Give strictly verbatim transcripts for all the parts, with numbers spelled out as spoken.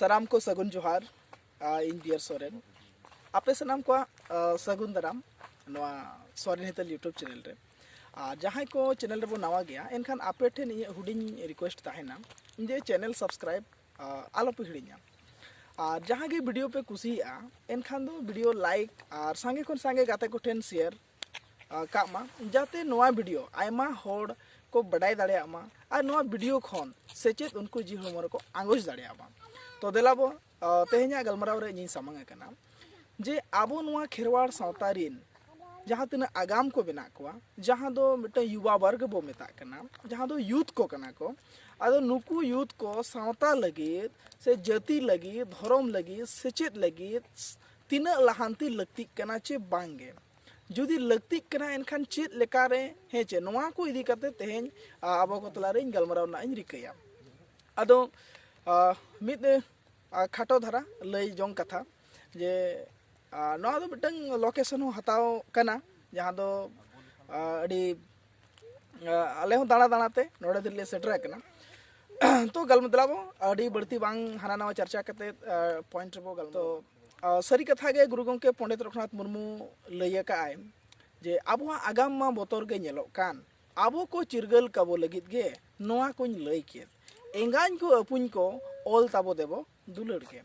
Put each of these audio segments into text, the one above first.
ᱥᱟᱱᱟᱢ ᱠᱚ ᱥᱟᱹᱜᱩᱱ ᱡᱚᱦᱟᱨ᱾ ᱟ, ᱤᱧ ᱵᱤᱭᱟᱨ ᱥᱚᱨᱮᱱ, ᱟᱯᱮ ᱥᱟᱱᱟᱢ ᱠᱚᱣᱟᱜ ᱟ, ᱥᱟᱹᱜᱩᱱ ᱫᱟᱨᱟᱢ ᱱᱚᱣᱟ ᱥᱚᱨᱮᱱ ᱦᱤᱛᱟᱹᱞ YouTube ᱪᱮᱱᱮᱞ ᱨᱮ᱾ ᱟᱨ ᱡᱟᱦᱟᱸᱭ ᱠᱚ ᱪᱮᱱᱮᱞ ᱨᱮᱵᱚ ᱱᱟᱣᱟ ᱜᱮᱭᱟ, ᱮᱱᱠᱷᱟᱱ ᱟᱯᱮ ᱴᱷᱮᱱ ᱤᱧᱟᱹᱜ ᱦᱩᱰᱤᱧ ᱨᱤᱠᱩᱭᱮᱥᱴ ᱛᱟᱦᱮᱱᱟ ᱡᱮ ᱪᱮᱱᱮᱞ ᱥᱟᱵᱥᱠᱨᱟᱭᱤᱵ ᱟ, ᱟᱞᱚᱯᱮ ᱦᱤᱲᱤᱧᱟ᱾ ᱟᱨ ᱡᱟᱦᱟᱸ ᱜᱮ ᱵᱷᱤᱰᱤᱭᱳ ᱯᱮ ᱠᱩᱥᱤᱭᱟᱜᱼᱟ, ᱮᱱᱠᱷᱟᱱ ᱫᱚ ᱵᱷᱤᱰᱤᱭᱳ ᱞᱟᱭᱤᱠ ᱟᱨ ᱥᱟᱸᱜᱮ ᱠᱷᱚᱱ ᱥᱟᱸᱜᱮ ᱜᱟᱛᱮ ᱠᱚᱴᱷᱮᱱ ᱥᱮᱭᱟᱨ ᱟ, ᱠᱟᱜ ᱢᱟ, ᱡᱟᱛᱮ ᱱᱚᱣᱟ ᱵᱷᱤᱰᱤᱭᱳ ᱟᱭᱢᱟ ᱦᱚᱲ ᱠᱚ ᱵᱟᱰᱟᱭ ᱫᱟᱲᱮᱭᱟᱜ ᱢᱟ ᱟᱨ ᱱᱚᱣᱟ ᱵᱷᱤᱰᱤᱭᱳ ᱠᱷᱚᱱ ᱥᱮᱪᱮᱫ ᱩᱱᱠᱩ ᱡᱤᱣᱤ ᱦᱚᱲᱢᱚ ᱨᱮᱠᱚ ᱟᱸᱜᱚᱪ ᱫᱟᱲᱮᱭᱟᱜ ᱢᱟ᱾ ᱛᱚ ᱫᱮᱞᱟ ᱵᱚ, ᱟ, ᱛᱮᱦᱮᱧᱟᱜ ᱜᱟᱞᱢᱟᱨᱟᱣ ᱨᱮ ᱤᱧᱤᱧ ᱥᱟᱢᱟᱝ ᱟᱠᱟᱱᱟ ᱡᱮ ᱟᱵᱚ ᱱᱚᱣᱟ ᱠᱷᱮᱨᱣᱟᱲ ᱥᱟᱶᱛᱟ ᱨᱤᱱ ᱡᱟᱦᱟᱸ ᱛᱤᱱᱟᱹᱜ ᱟᱜᱟᱢ ᱠᱚ ᱢᱮᱱᱟᱜ ᱠᱚᱣᱟ, ᱡᱟᱦᱟᱸ ᱫᱚ ᱢᱤᱫᱴᱟᱝ ᱭᱩᱵᱟ ᱵᱚᱨᱜᱽ ᱵᱚ ᱢᱮᱛᱟᱜ ᱠᱟᱱᱟ, ᱡᱟᱦᱟᱸ ᱫᱚ ᱭᱩᱛᱷ ᱠᱚ ᱠᱟᱱᱟ ᱠᱚ, ᱟᱫᱚ ᱱᱩᱠᱩ ᱭᱩᱛᱷ ᱠᱚ ᱥᱟᱶᱛᱟ ᱞᱟᱹᱜᱤᱫ ᱥᱮ ᱡᱟᱹᱛᱤ ᱞᱟᱹᱜᱤᱫ, ᱫᱷᱚᱨᱚᱢ ᱞᱟᱹᱜᱤᱫ, ᱥᱮᱪᱮᱫ ᱞᱟᱹᱜᱤᱫ ᱛᱤᱱᱟᱹᱜ ᱞᱟᱦᱟᱱᱛᱤ ᱞᱟᱹᱠᱛᱤᱜ ᱠᱟᱱᱟ ᱪᱮ ᱵᱟᱝ ᱜᱮ? ᱡᱩᱫᱤ ᱞᱟᱹᱠᱛᱤᱜ ᱠᱟᱱᱟ, ᱮᱱᱠᱷᱟᱱ ᱪᱮᱫ ᱞᱮᱠᱟᱨᱮ, ᱦᱮᱸ ᱪᱮ? ᱱᱚᱣᱟ ᱠᱚ ᱤᱫᱤ ᱠᱟᱛᱮ ᱛᱮᱦᱮᱧ, ᱟ, ᱟᱵᱚ ᱠᱚ ᱛᱟᱞᱟᱨᱮᱧ ᱜᱟᱞᱢᱟᱨᱟᱣ ᱨᱮᱱᱟᱜ ᱤᱧ ᱨᱤᱠᱟᱹᱭᱟ᱾ ᱟᱫᱚ, ᱟ, ᱢᱤᱫ, ᱟ, ᱠᱷᱟᱴᱚ ᱫᱷᱟᱨᱟ ᱞᱟᱹᱭ ᱡᱚᱝ ᱠᱟᱛᱷᱟ ᱡᱮ, ᱟ, ᱱᱚᱣᱟ ᱫᱚ ᱢᱤᱫᱴᱟᱝ ᱞᱳᱠᱮᱥᱚᱱ ᱦᱚᱸ ᱦᱟᱛᱟᱣ ᱠᱟᱱᱟ, ᱡᱟᱦᱟᱸ ᱫᱚ, ᱟ, ᱟᱹᱰᱤ, ᱟ, ᱟᱞᱮ ᱦᱚᱸ ᱫᱟᱬᱟ ᱫᱟᱬᱟ ᱛᱮ ᱱᱚᱰᱮ ᱫᱷᱟᱹᱨᱤᱡ ᱞᱮ ᱥᱮᱴᱮᱨ ᱟᱠᱟᱱᱟ᱾ ᱛᱚ ᱜᱟᱞᱢᱟᱨᱟᱣ ᱫᱟᱞᱟᱵᱚ, ᱟᱹᱰᱤ ᱵᱟᱹᱲᱛᱤ ᱵᱟᱝ ᱦᱟᱱᱟ ᱱᱟᱣᱟ ᱪᱟᱨᱪᱟ ᱠᱟᱛᱮ, ᱟ, ᱯᱚᱭᱮᱱᱴ ᱨᱮᱵᱚ ᱜᱟᱞᱢᱟᱨᱟᱣ᱾ ᱛᱚ, ᱟ, ᱥᱟᱹᱨᱤ ᱠᱟᱛᱷᱟ ᱜᱮ ᱜᱩᱨᱩ ᱜᱚᱢᱠᱮ ᱯᱚᱱᱰᱤᱛ ᱨᱚᱜᱷᱩᱱᱟᱛᱷ ᱢᱩᱨᱢᱩ ᱞᱟᱹᱭ ᱟᱠᱟᱫ ᱟᱭ ᱡᱮ ᱟᱵᱚᱣᱟᱜ ᱟᱜᱟᱢ ᱢᱟ ᱵᱚᱛᱚᱨ ᱜᱮ ᱧᱮᱞᱚᱜ ᱠᱟᱱ, ᱟᱵᱚ ᱠᱚ ᱪᱤᱨᱜᱟᱹᱞ ᱠᱟᱵᱚ ᱞᱟᱹᱜᱤᱫ ᱜᱮ ᱱᱚᱣᱟ ᱠᱚᱧ ᱞᱟᱹᱭ ᱠᱮᱫ᱾ ᱮᱸᱜᱟᱧ ᱠᱚ ᱟᱹᱯᱩᱧ ᱠᱚ ᱚᱞ ᱛᱟᱵᱚ ᱫᱮᱵᱚ ᱫᱩᱞᱟᱹᱲ ᱜᱮ᱾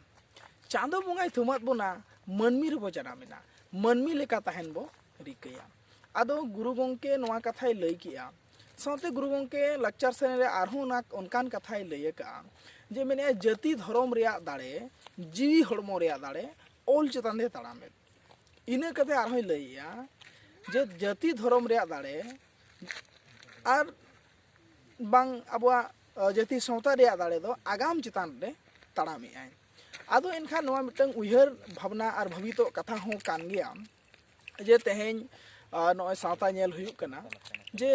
ᱪᱟᱸᱫᱚ ᱵᱚᱸᱜᱟᱭ ᱛᱷᱩᱢᱟᱫ ᱵᱚᱱᱟ, ᱢᱟᱹᱱᱢᱤ ᱨᱮᱵᱚ ᱡᱟᱱᱟᱢ ᱮᱱᱟ, ᱢᱟᱹᱱᱢᱤ ᱞᱮᱠᱟ ᱛᱟᱦᱮᱱ ᱵᱚ ᱨᱤᱠᱟᱹᱭᱟ᱾ ᱟᱫᱚ ᱜᱩᱨᱩ ᱜᱚᱢᱠᱮ ᱱᱚᱣᱟ ᱠᱟᱛᱷᱟᱭ ᱞᱟᱹᱭ ᱠᱮᱜᱼᱟ, ᱥᱟᱶᱛᱮ ᱜᱩᱨᱩ ᱜᱚᱢᱠᱮ ᱞᱟᱠᱪᱟᱨ ᱥᱮᱨᱮᱧ ᱨᱮ ᱟᱨᱦᱚᱸ ᱚᱱᱟ, ᱚᱱᱠᱟᱱ ᱠᱟᱛᱷᱟᱭ ᱞᱟᱹᱭ ᱟᱠᱟᱜᱼᱟ ᱡᱮ ᱢᱮᱱᱮᱫᱼᱟ, ᱡᱟᱹᱛᱤ ᱫᱷᱚᱨᱚᱢ ᱨᱮᱭᱟᱜ ᱫᱟᱲᱮ, ᱡᱤᱣᱤ ᱦᱚᱲᱢᱚ ᱨᱮᱭᱟᱜ ᱫᱟᱲᱮ, ᱚᱞ ᱪᱮᱛᱟᱱ ᱛᱮ ᱛᱟᱲᱟᱢᱮᱫ᱾ ᱤᱱᱟᱹ ᱠᱟᱛᱮ ᱟᱨᱦᱚᱸᱭ ᱞᱟᱹᱭᱮᱜᱼᱟ ᱡᱮ ᱡᱟᱹᱛᱤ ᱫᱷᱚᱨᱚᱢ ᱨᱮᱭᱟᱜ ᱫᱟᱲᱮ ᱟᱨ ᱵᱟᱝ ᱟᱵᱚᱣᱟᱜ, ᱟ, ᱡᱟᱹᱛᱤ ᱥᱟᱶᱛᱟ ᱨᱮᱭᱟᱜ ᱫᱟᱲᱮ ᱫᱚ ᱟᱜᱟᱢ ᱪᱮᱛᱟᱱ ᱨᱮ ᱛᱟᱲᱟᱢᱮᱜᱼᱟᱭ᱾ ᱟᱫᱚ ᱮᱱᱠᱷᱟᱱ ᱱᱚᱣᱟ ᱢᱤᱫᱴᱟᱝ ᱩᱭᱦᱟᱹᱨ ᱵᱷᱟᱵᱽᱱᱟ ᱟᱨ ᱵᱷᱟᱹᱵᱤᱛᱚᱜ ᱠᱟᱛᱷᱟ ᱦᱚᱸ ᱠᱟᱱ ᱜᱮᱭᱟ ᱡᱮ ᱛᱮᱦᱮᱧ, ᱟ, ᱱᱚᱜᱼᱚᱭ ᱥᱟᱶᱛᱟ ᱧᱮᱞ ᱦᱩᱭᱩᱜ ᱠᱟᱱᱟ ᱡᱮ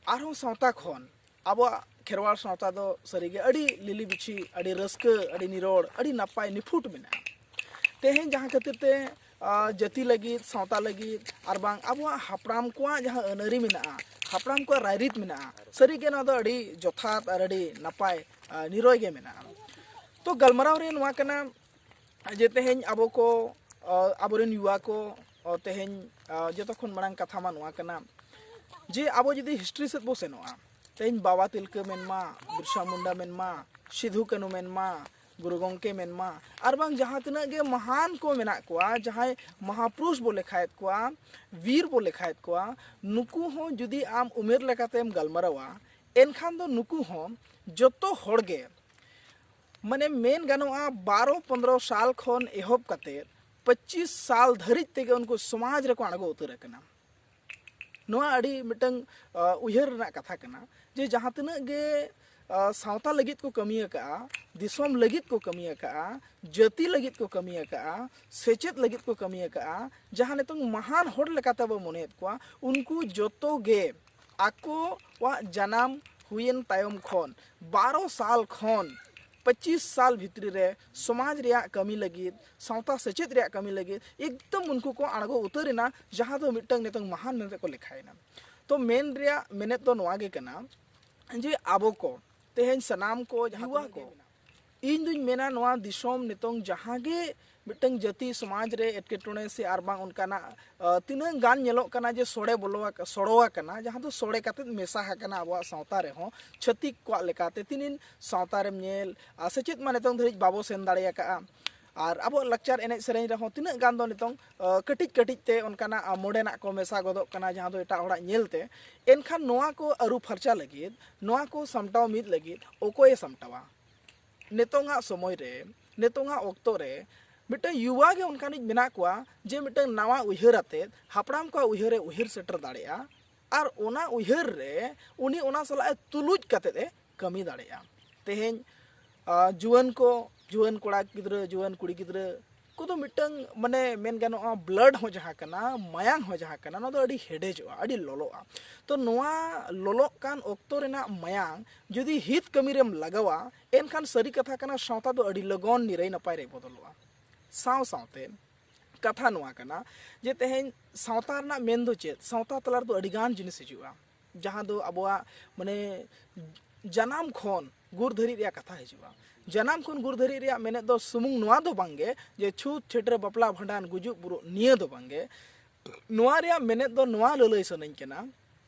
ᱟᱨᱦᱚᱸ ᱥᱟᱶᱛᱟ ᱠᱷᱚᱱ ᱟᱵᱚᱣᱟᱜ ᱠᱷᱮᱨᱣᱟᱲ ᱥᱟᱶᱛᱟ ᱫᱚ ᱥᱟᱹᱨᱤᱜᱮ ᱟᱹᱰᱤ ᱞᱤᱞᱤ ᱵᱤᱪᱷᱤ, ᱟᱹᱰᱤ ᱨᱟᱹᱥᱠᱟᱹ, ᱟᱹᱰᱤ ᱱᱤᱨᱚᱲ, ᱟᱹᱰᱤ ᱱᱟᱯᱟᱭ ᱱᱤᱯᱷᱩᱴ ᱢᱮᱱᱟᱜᱼᱟ᱾ ᱛᱮᱦᱮᱧ ᱡᱟᱦᱟᱸ ᱠᱷᱟᱹᱛᱤᱨ ᱛᱮ, ᱟ, ᱡᱟᱹᱛᱤ ᱞᱟᱹᱜᱤᱫ, ᱥᱟᱶᱛᱟ ᱞᱟᱹᱜᱤᱫ ᱟᱨ ᱵᱟᱝ ᱟᱵᱚᱣᱟᱜ ᱦᱟᱯᱲᱟᱢ ᱠᱚᱣᱟᱜ ᱡᱟᱦᱟᱸ ᱟᱹᱱ ᱟᱹᱨᱤ ᱢᱮᱱᱟᱜᱼᱟ, ᱦᱟᱯᱲᱟᱢ ᱠᱚᱣᱟᱜ ᱨᱟᱭᱨᱤᱛ ᱢᱮᱱᱟᱜᱼᱟ, ᱥᱟᱹᱨᱤᱜᱮ ᱱᱚᱣᱟ ᱫᱚ ᱟᱹᱰᱤ ᱡᱚᱛᱷᱟᱛ ᱟᱨ ᱟᱹᱰᱤ ᱱᱟᱯᱟᱭ, ᱟ, ᱱᱤᱨᱚᱭ ᱜᱮ ᱢᱮᱱᱟᱜᱼᱟ᱾ ᱛᱚ ᱜᱟᱞᱢᱟᱨᱟᱣ ᱨᱮ ᱱᱚᱣᱟ ᱠᱟᱱᱟ ᱡᱮ ᱛᱮᱦᱮᱧ ᱟᱵᱚ ᱠᱚ, ᱟᱵᱚᱨᱮᱱ ᱭᱩᱣᱟ ᱠᱚ, ᱛᱮᱦᱮᱧ ᱡᱚᱛᱚ ᱠᱷᱚᱱ ᱢᱟᱲᱟᱝ ᱠᱟᱛᱷᱟ ᱢᱟ ᱱᱚᱣᱟ ᱠᱟᱱᱟ ᱡᱮ ᱟᱵᱚ ᱡᱩᱫᱤ ᱦᱤᱥᱴᱨᱤ ᱥᱮᱫ ᱵᱚ ᱥᱮᱱᱚᱜᱼᱟ, ᱛᱮᱦᱮᱧ ᱵᱟᱵᱟ ᱛᱤᱞᱠᱟᱹ ᱢᱮᱱᱢᱟ, ᱵᱤᱨᱥᱟ ᱢᱩᱱᱰᱟ ᱢᱮᱱᱢᱟ, ᱥᱤᱫᱷᱩ ᱠᱟᱹᱱᱩ ᱢᱮᱱᱢᱟ, ᱜᱩᱨᱩ ᱜᱚᱢᱠᱮ ᱢᱮᱱᱢᱟ, ᱟᱨ ᱵᱟᱝ ᱡᱟᱦᱟᱸ ᱛᱤᱱᱟᱹᱜ ᱜᱮ ᱢᱟᱦᱟᱱ ᱠᱚ ᱢᱮᱱᱟᱜ ᱠᱚᱣᱟ, ᱡᱟᱦᱟᱸᱭ ᱢᱟᱦᱟᱯᱩᱨᱩᱥ ᱵᱚ ᱞᱮᱠᱷᱟᱭᱮᱫ ᱠᱚᱣᱟ, ᱵᱤᱨ ᱵᱚ ᱞᱮᱠᱷᱟᱭᱮᱫ ᱠᱚᱣᱟ, ᱱᱩᱠᱩ ᱦᱚᱸ ᱡᱩᱫᱤ ᱟᱢ ᱩᱢᱮᱨ ᱞᱮᱠᱟᱛᱮᱢ ᱜᱟᱞᱢᱟᱨᱟᱣᱟ, ᱮᱱᱠᱷᱟᱱ ᱫᱚ ᱱᱩᱠᱩ ᱦᱚᱸ ᱡᱚᱛᱚ ᱦᱚᱲ ᱜᱮ, ᱢᱟᱱᱮ ᱢᱮᱱ ᱜᱟᱱᱚᱜᱼᱟ, ᱵᱟᱨᱚ ᱯᱚᱱᱨᱚ ᱥᱟᱞ ᱠᱷᱚᱱ ᱮᱦᱚᱵ ᱠᱟᱛᱮ ᱯᱚᱸᱪᱤᱥ ᱥᱟᱞ ᱫᱷᱟᱹᱨᱤᱡ ᱛᱮᱜᱮ ᱩᱱᱠᱩ ᱥᱚᱢᱟᱡᱽ ᱨᱮᱠᱚ ᱟᱬᱜᱚ ᱩᱛᱟᱹᱨ ᱟᱠᱟᱱᱟ᱾ ᱱᱚᱣᱟ ᱟᱹᱰᱤ ᱢᱤᱫᱴᱟᱝ ᱩᱭᱦᱟᱹᱨ ᱨᱮᱱᱟᱜ ᱠᱟᱛᱷᱟ ᱠᱟᱱᱟ ᱡᱮ ᱡᱟᱦᱟᱸ ᱛᱤᱱᱟᱹᱜ ᱜᱮ ᱥᱟᱶᱛᱟ ᱞᱟᱹᱜᱤᱫ ᱠᱚ ᱠᱟᱹᱢᱤ ᱟᱠᱟᱫᱼᱟ, ᱫᱤᱥᱚᱢ ᱞᱟᱹᱜᱤᱫ ᱠᱚ ᱠᱟᱹᱢᱤ ᱟᱠᱟᱫᱼᱟ, ᱡᱟᱹᱛᱤ ᱞᱟᱹᱜᱤᱫ ᱠᱚ ᱠᱟᱹᱢᱤ ᱟᱠᱟᱫᱼᱟ, ᱥᱮᱪᱮᱫ ᱞᱟᱹᱜᱤᱫ ᱠᱚ ᱠᱟᱹᱢᱤ ᱟᱠᱟᱫᱼᱟ, ᱡᱟᱦᱟᱸ ᱱᱤᱛᱚᱝ ᱢᱟᱦᱟᱱ ᱦᱚᱲ ᱞᱮᱠᱟᱛᱮ ᱵᱚ ᱢᱚᱱᱮᱭᱮᱫ ᱠᱚᱣᱟ, ᱩᱱᱠᱩ ᱡᱚᱛᱚ ᱜᱮ ᱟᱠᱚᱣᱟᱜ ᱡᱟᱱᱟᱢ ᱦᱩᱭᱮᱱ ᱛᱟᱭᱚᱢ ᱠᱷᱚᱱ ᱵᱟᱨᱚ ᱥᱟᱞ ᱠᱷᱚᱱ ᱯᱚᱸᱪᱤᱥ ᱥᱟᱞ ᱵᱷᱤᱛᱨᱤ ᱨᱮ ᱥᱚᱢᱟᱡᱽ ᱨᱮᱭᱟᱜ ᱠᱟᱹᱢᱤ ᱞᱟᱹᱜᱤᱫ, ᱥᱟᱶᱛᱟ ᱥᱮᱪᱮᱫ ᱨᱮᱭᱟᱜ ᱠᱟᱹᱢᱤ ᱞᱟᱹᱜᱤᱫ ᱮᱠᱫᱚᱢ ᱩᱱᱠᱩ ᱠᱚ ᱟᱬᱜᱚ ᱩᱛᱟᱹᱨ ᱮᱱᱟ, ᱡᱟᱦᱟᱸ ᱫᱚ ᱢᱤᱫᱴᱟᱝ ᱱᱤᱛᱚᱝ ᱢᱟᱦᱟᱱ ᱢᱮᱱᱛᱮ ᱠᱚ ᱞᱮᱠᱷᱟᱭᱮᱱᱟ᱾ ᱛᱚ ᱢᱮᱱ ᱨᱮᱭᱟᱜ ᱢᱮᱱᱮᱫ ᱫᱚ ᱱᱚᱣᱟ ᱜᱮ ᱠᱟᱱᱟ ᱡᱮ ᱟᱵᱚ ᱠᱚ ᱛᱮᱦᱮᱧ ᱥᱟᱱᱟᱢ ᱠᱚ ᱡᱟᱦᱟᱸ ᱛᱤᱱᱟᱹᱜ ᱜᱮ ᱢᱮᱱᱟᱜ, ᱤᱧ ᱫᱩᱧ ᱢᱮᱱᱟ ᱱᱚᱣᱟ ᱫᱤᱥᱚᱢ ᱱᱤᱛᱚᱝ ᱡᱟᱦᱟᱸ ᱜᱮ ᱢᱤᱫᱴᱟᱝ ᱡᱟᱹᱛᱤ ᱥᱚᱢᱟᱡᱽ ᱨᱮ ᱮᱴᱠᱮᱴᱚᱬᱮ ᱥᱮ ᱟᱨ ᱵᱟᱝ ᱚᱱᱠᱟᱱᱟᱜ ᱛᱤᱱᱟᱹᱜ ᱜᱟᱱ ᱧᱮᱞᱚᱜ ᱠᱟᱱᱟ ᱡᱮ ᱥᱚᱲᱮ ᱵᱚᱞᱚ ᱥᱚᱲᱚ ᱟᱠᱟᱱᱟ, ᱡᱟᱦᱟᱸ ᱫᱚ ᱥᱚᱲᱮ ᱠᱟᱛᱮᱫ ᱢᱮᱥᱟ ᱟᱠᱟᱱᱟ ᱟᱵᱚᱣᱟᱜ ᱥᱟᱶᱛᱟ ᱨᱮᱦᱚᱸ᱾ ᱪᱷᱟᱹᱛᱤᱠ ᱠᱚᱣᱟᱜ ᱞᱮᱠᱟᱛᱮ ᱛᱤᱱᱤᱱ ᱥᱟᱶᱛᱟ ᱨᱮᱢ ᱧᱮᱞ, ᱥᱮᱪᱮᱫ ᱢᱟ ᱱᱤᱛᱚᱝ ᱫᱷᱟᱹᱨᱤᱡ ᱵᱟᱵᱚ ᱥᱮᱱ ᱫᱟᱲᱮ ᱟᱠᱟᱫᱼᱟ᱾ ᱟᱨ ᱟᱵᱚᱣᱟᱜ ᱞᱟᱠᱪᱟᱨ ᱮᱱᱮᱡ ᱥᱮᱨᱮᱧ ᱨᱮᱦᱚᱸ ᱛᱤᱱᱟᱹᱜ ᱜᱟᱱ ᱫᱚ ᱱᱤᱛᱚᱝ ᱠᱟᱹᱴᱤᱡ ᱠᱟᱹᱴᱤᱡ ᱛᱮ ᱚᱱᱠᱟᱱᱟᱜ ᱢᱚᱰᱮᱱᱟᱜ ᱠᱚ ᱢᱮᱥᱟ ᱜᱚᱫᱚᱜ ᱠᱟᱱᱟ, ᱡᱟᱦᱟᱸ ᱫᱚ ᱮᱴᱟᱜ ᱦᱚᱲᱟᱜ ᱧᱮᱞ ᱛᱮ᱾ ᱮᱱᱠᱷᱟᱱ ᱱᱚᱣᱟ ᱠᱚ ᱟᱹᱨᱩ ᱯᱷᱟᱨᱪᱟ ᱞᱟᱹᱜᱤᱫ, ᱱᱚᱣᱟ ᱠᱚ ᱥᱟᱢᱴᱟᱣ ᱢᱤᱫ ᱞᱟᱹᱜᱤᱫ ᱚᱠᱚᱭᱮ ᱥᱟᱢᱴᱟᱣᱟ? ᱱᱤᱛᱚᱝᱟᱜ ᱥᱚᱢᱚᱭ ᱨᱮ, ᱱᱤᱛᱚᱝᱟᱜ ᱚᱠᱛᱚ ᱨᱮ ᱢᱤᱫᱴᱟᱝ ᱭᱩᱣᱟ ᱜᱮ ᱚᱱᱠᱟᱱᱤᱡ ᱢᱮᱱᱟᱜ ᱠᱚᱣᱟ ᱡᱮ ᱢᱤᱫᱴᱟᱝ ᱱᱟᱣᱟ ᱩᱭᱦᱟᱹᱨ ᱟᱛᱮᱫ ᱦᱟᱯᱲᱟᱢ ᱠᱚᱣᱟᱜ ᱩᱭᱦᱟᱹᱨ ᱮ ᱩᱭᱦᱟᱹᱨ ᱥᱮᱴᱮᱨ ᱫᱟᱲᱮᱭᱟᱜᱼᱟ, ᱟᱨ ᱚᱱᱟ ᱩᱭᱦᱟᱹᱨ ᱨᱮ ᱩᱱᱤ ᱚᱱᱟ ᱥᱟᱞᱟᱜ ᱮ ᱛᱩᱞᱩᱡ ᱠᱟᱛᱮᱫ ᱮ ᱠᱟᱹᱢᱤ ᱫᱟᱲᱮᱭᱟᱜᱼᱟ᱾ ᱛᱮᱦᱮᱧ ᱡᱩᱣᱟᱹᱱ ᱠᱚ, ᱡᱩᱣᱟᱹᱱ ᱠᱚᱲᱟ ᱜᱤᱫᱽᱨᱟᱹ, ᱡᱩᱣᱟᱹᱱ ᱠᱩᱲᱤ ᱜᱤᱫᱽᱨᱟᱹ ᱠᱚᱫᱚ ᱢᱤᱫᱴᱟᱝ, ᱢᱟᱱᱮ, ᱢᱮᱱ ᱜᱟᱱᱚᱜᱼᱟ, ᱵᱞᱟᱰ ᱦᱚᱸ ᱡᱟᱦᱟᱸ ᱠᱟᱱᱟ, ᱢᱟᱭᱟᱝ ᱦᱚᱸ ᱡᱟᱦᱟᱸ ᱠᱟᱱᱟ, ᱱᱚᱣᱟ ᱫᱚ ᱟᱹᱰᱤ ᱦᱮᱰᱮᱡᱚᱜᱼᱟ, ᱟᱹᱰᱤ ᱞᱚᱞᱚᱜᱼᱟ᱾ ᱛᱚ ᱱᱚᱣᱟ ᱞᱚᱞᱚᱜ ᱠᱟᱱ ᱚᱠᱛᱚ ᱨᱮᱱᱟᱜ ᱢᱟᱭᱟᱝ ᱡᱩᱫᱤ ᱦᱤᱛ ᱠᱟᱹᱢᱤ ᱨᱮᱢ ᱞᱟᱜᱟᱣᱟ, ᱮᱱᱠᱷᱟᱱ ᱥᱟᱹᱨᱤ ᱠᱟᱛᱷᱟ ᱠᱟᱱᱟ, ᱥᱟᱶᱛᱟ ᱫᱚ ᱟᱹᱰᱤ ᱞᱚᱜᱚᱱ ᱱᱤᱨᱟᱹᱭ ᱱᱟᱯᱟᱭ ᱨᱮ ᱵᱚᱫᱚᱞᱚᱜᱼᱟ᱾ ᱥᱟᱶ ᱥᱟᱶᱛᱮ ᱠᱟᱛᱷᱟ ᱱᱚᱣᱟ ᱠᱟᱱᱟ ᱡᱮ ᱛᱮᱦᱮᱧ ᱥᱟᱶᱛᱟ ᱨᱮᱱᱟᱜ ᱢᱮᱱ ᱫᱚ ᱪᱮᱫ? ᱥᱟᱶᱛᱟ ᱛᱟᱞᱟ ᱨᱮᱫᱚ ᱟᱹᱰᱤᱜᱟᱱ ᱡᱤᱱᱤᱥ ᱦᱤᱡᱩᱜᱼᱟ, ᱡᱟᱦᱟᱸ ᱫᱚ ᱟᱵᱚᱣᱟᱜ, ᱢᱟᱱᱮ, ᱡᱟᱱᱟᱢ ᱠᱷᱚᱱ ᱜᱩᱨ ᱫᱷᱟᱹᱨᱤᱡ ᱨᱮᱭᱟᱜ ᱠᱟᱛᱷᱟ ᱦᱤᱡᱩᱜᱼᱟ᱾ ᱡᱟᱱᱟᱢ ᱠᱷᱚᱱ ᱜᱩᱨ ᱫᱷᱟᱹᱨᱤᱡ ᱨᱮᱭᱟᱜ ᱢᱮᱱᱮᱫ ᱫᱚ ᱥᱩᱢᱩᱝ ᱱᱚᱣᱟ ᱫᱚ ᱵᱟᱝᱜᱮ ᱡᱮ ᱪᱷᱩᱛ, ᱪᱷᱟᱹᱴᱭᱟᱹᱨ, ᱵᱟᱯᱞᱟ, ᱵᱷᱟᱸᱰᱟᱱ, ᱜᱩᱡᱩᱜ, ᱵᱩᱨᱩᱜ, ᱱᱤᱭᱟᱹ ᱫᱚ ᱵᱟᱝᱜᱮ᱾ ᱱᱚᱣᱟ ᱨᱮᱭᱟᱜ ᱢᱮᱱᱮᱫ ᱫᱚ ᱱᱚᱣᱟ ᱞᱟᱹᱞᱟᱹᱭ ᱥᱟᱱᱟᱧ ᱠᱟᱱᱟ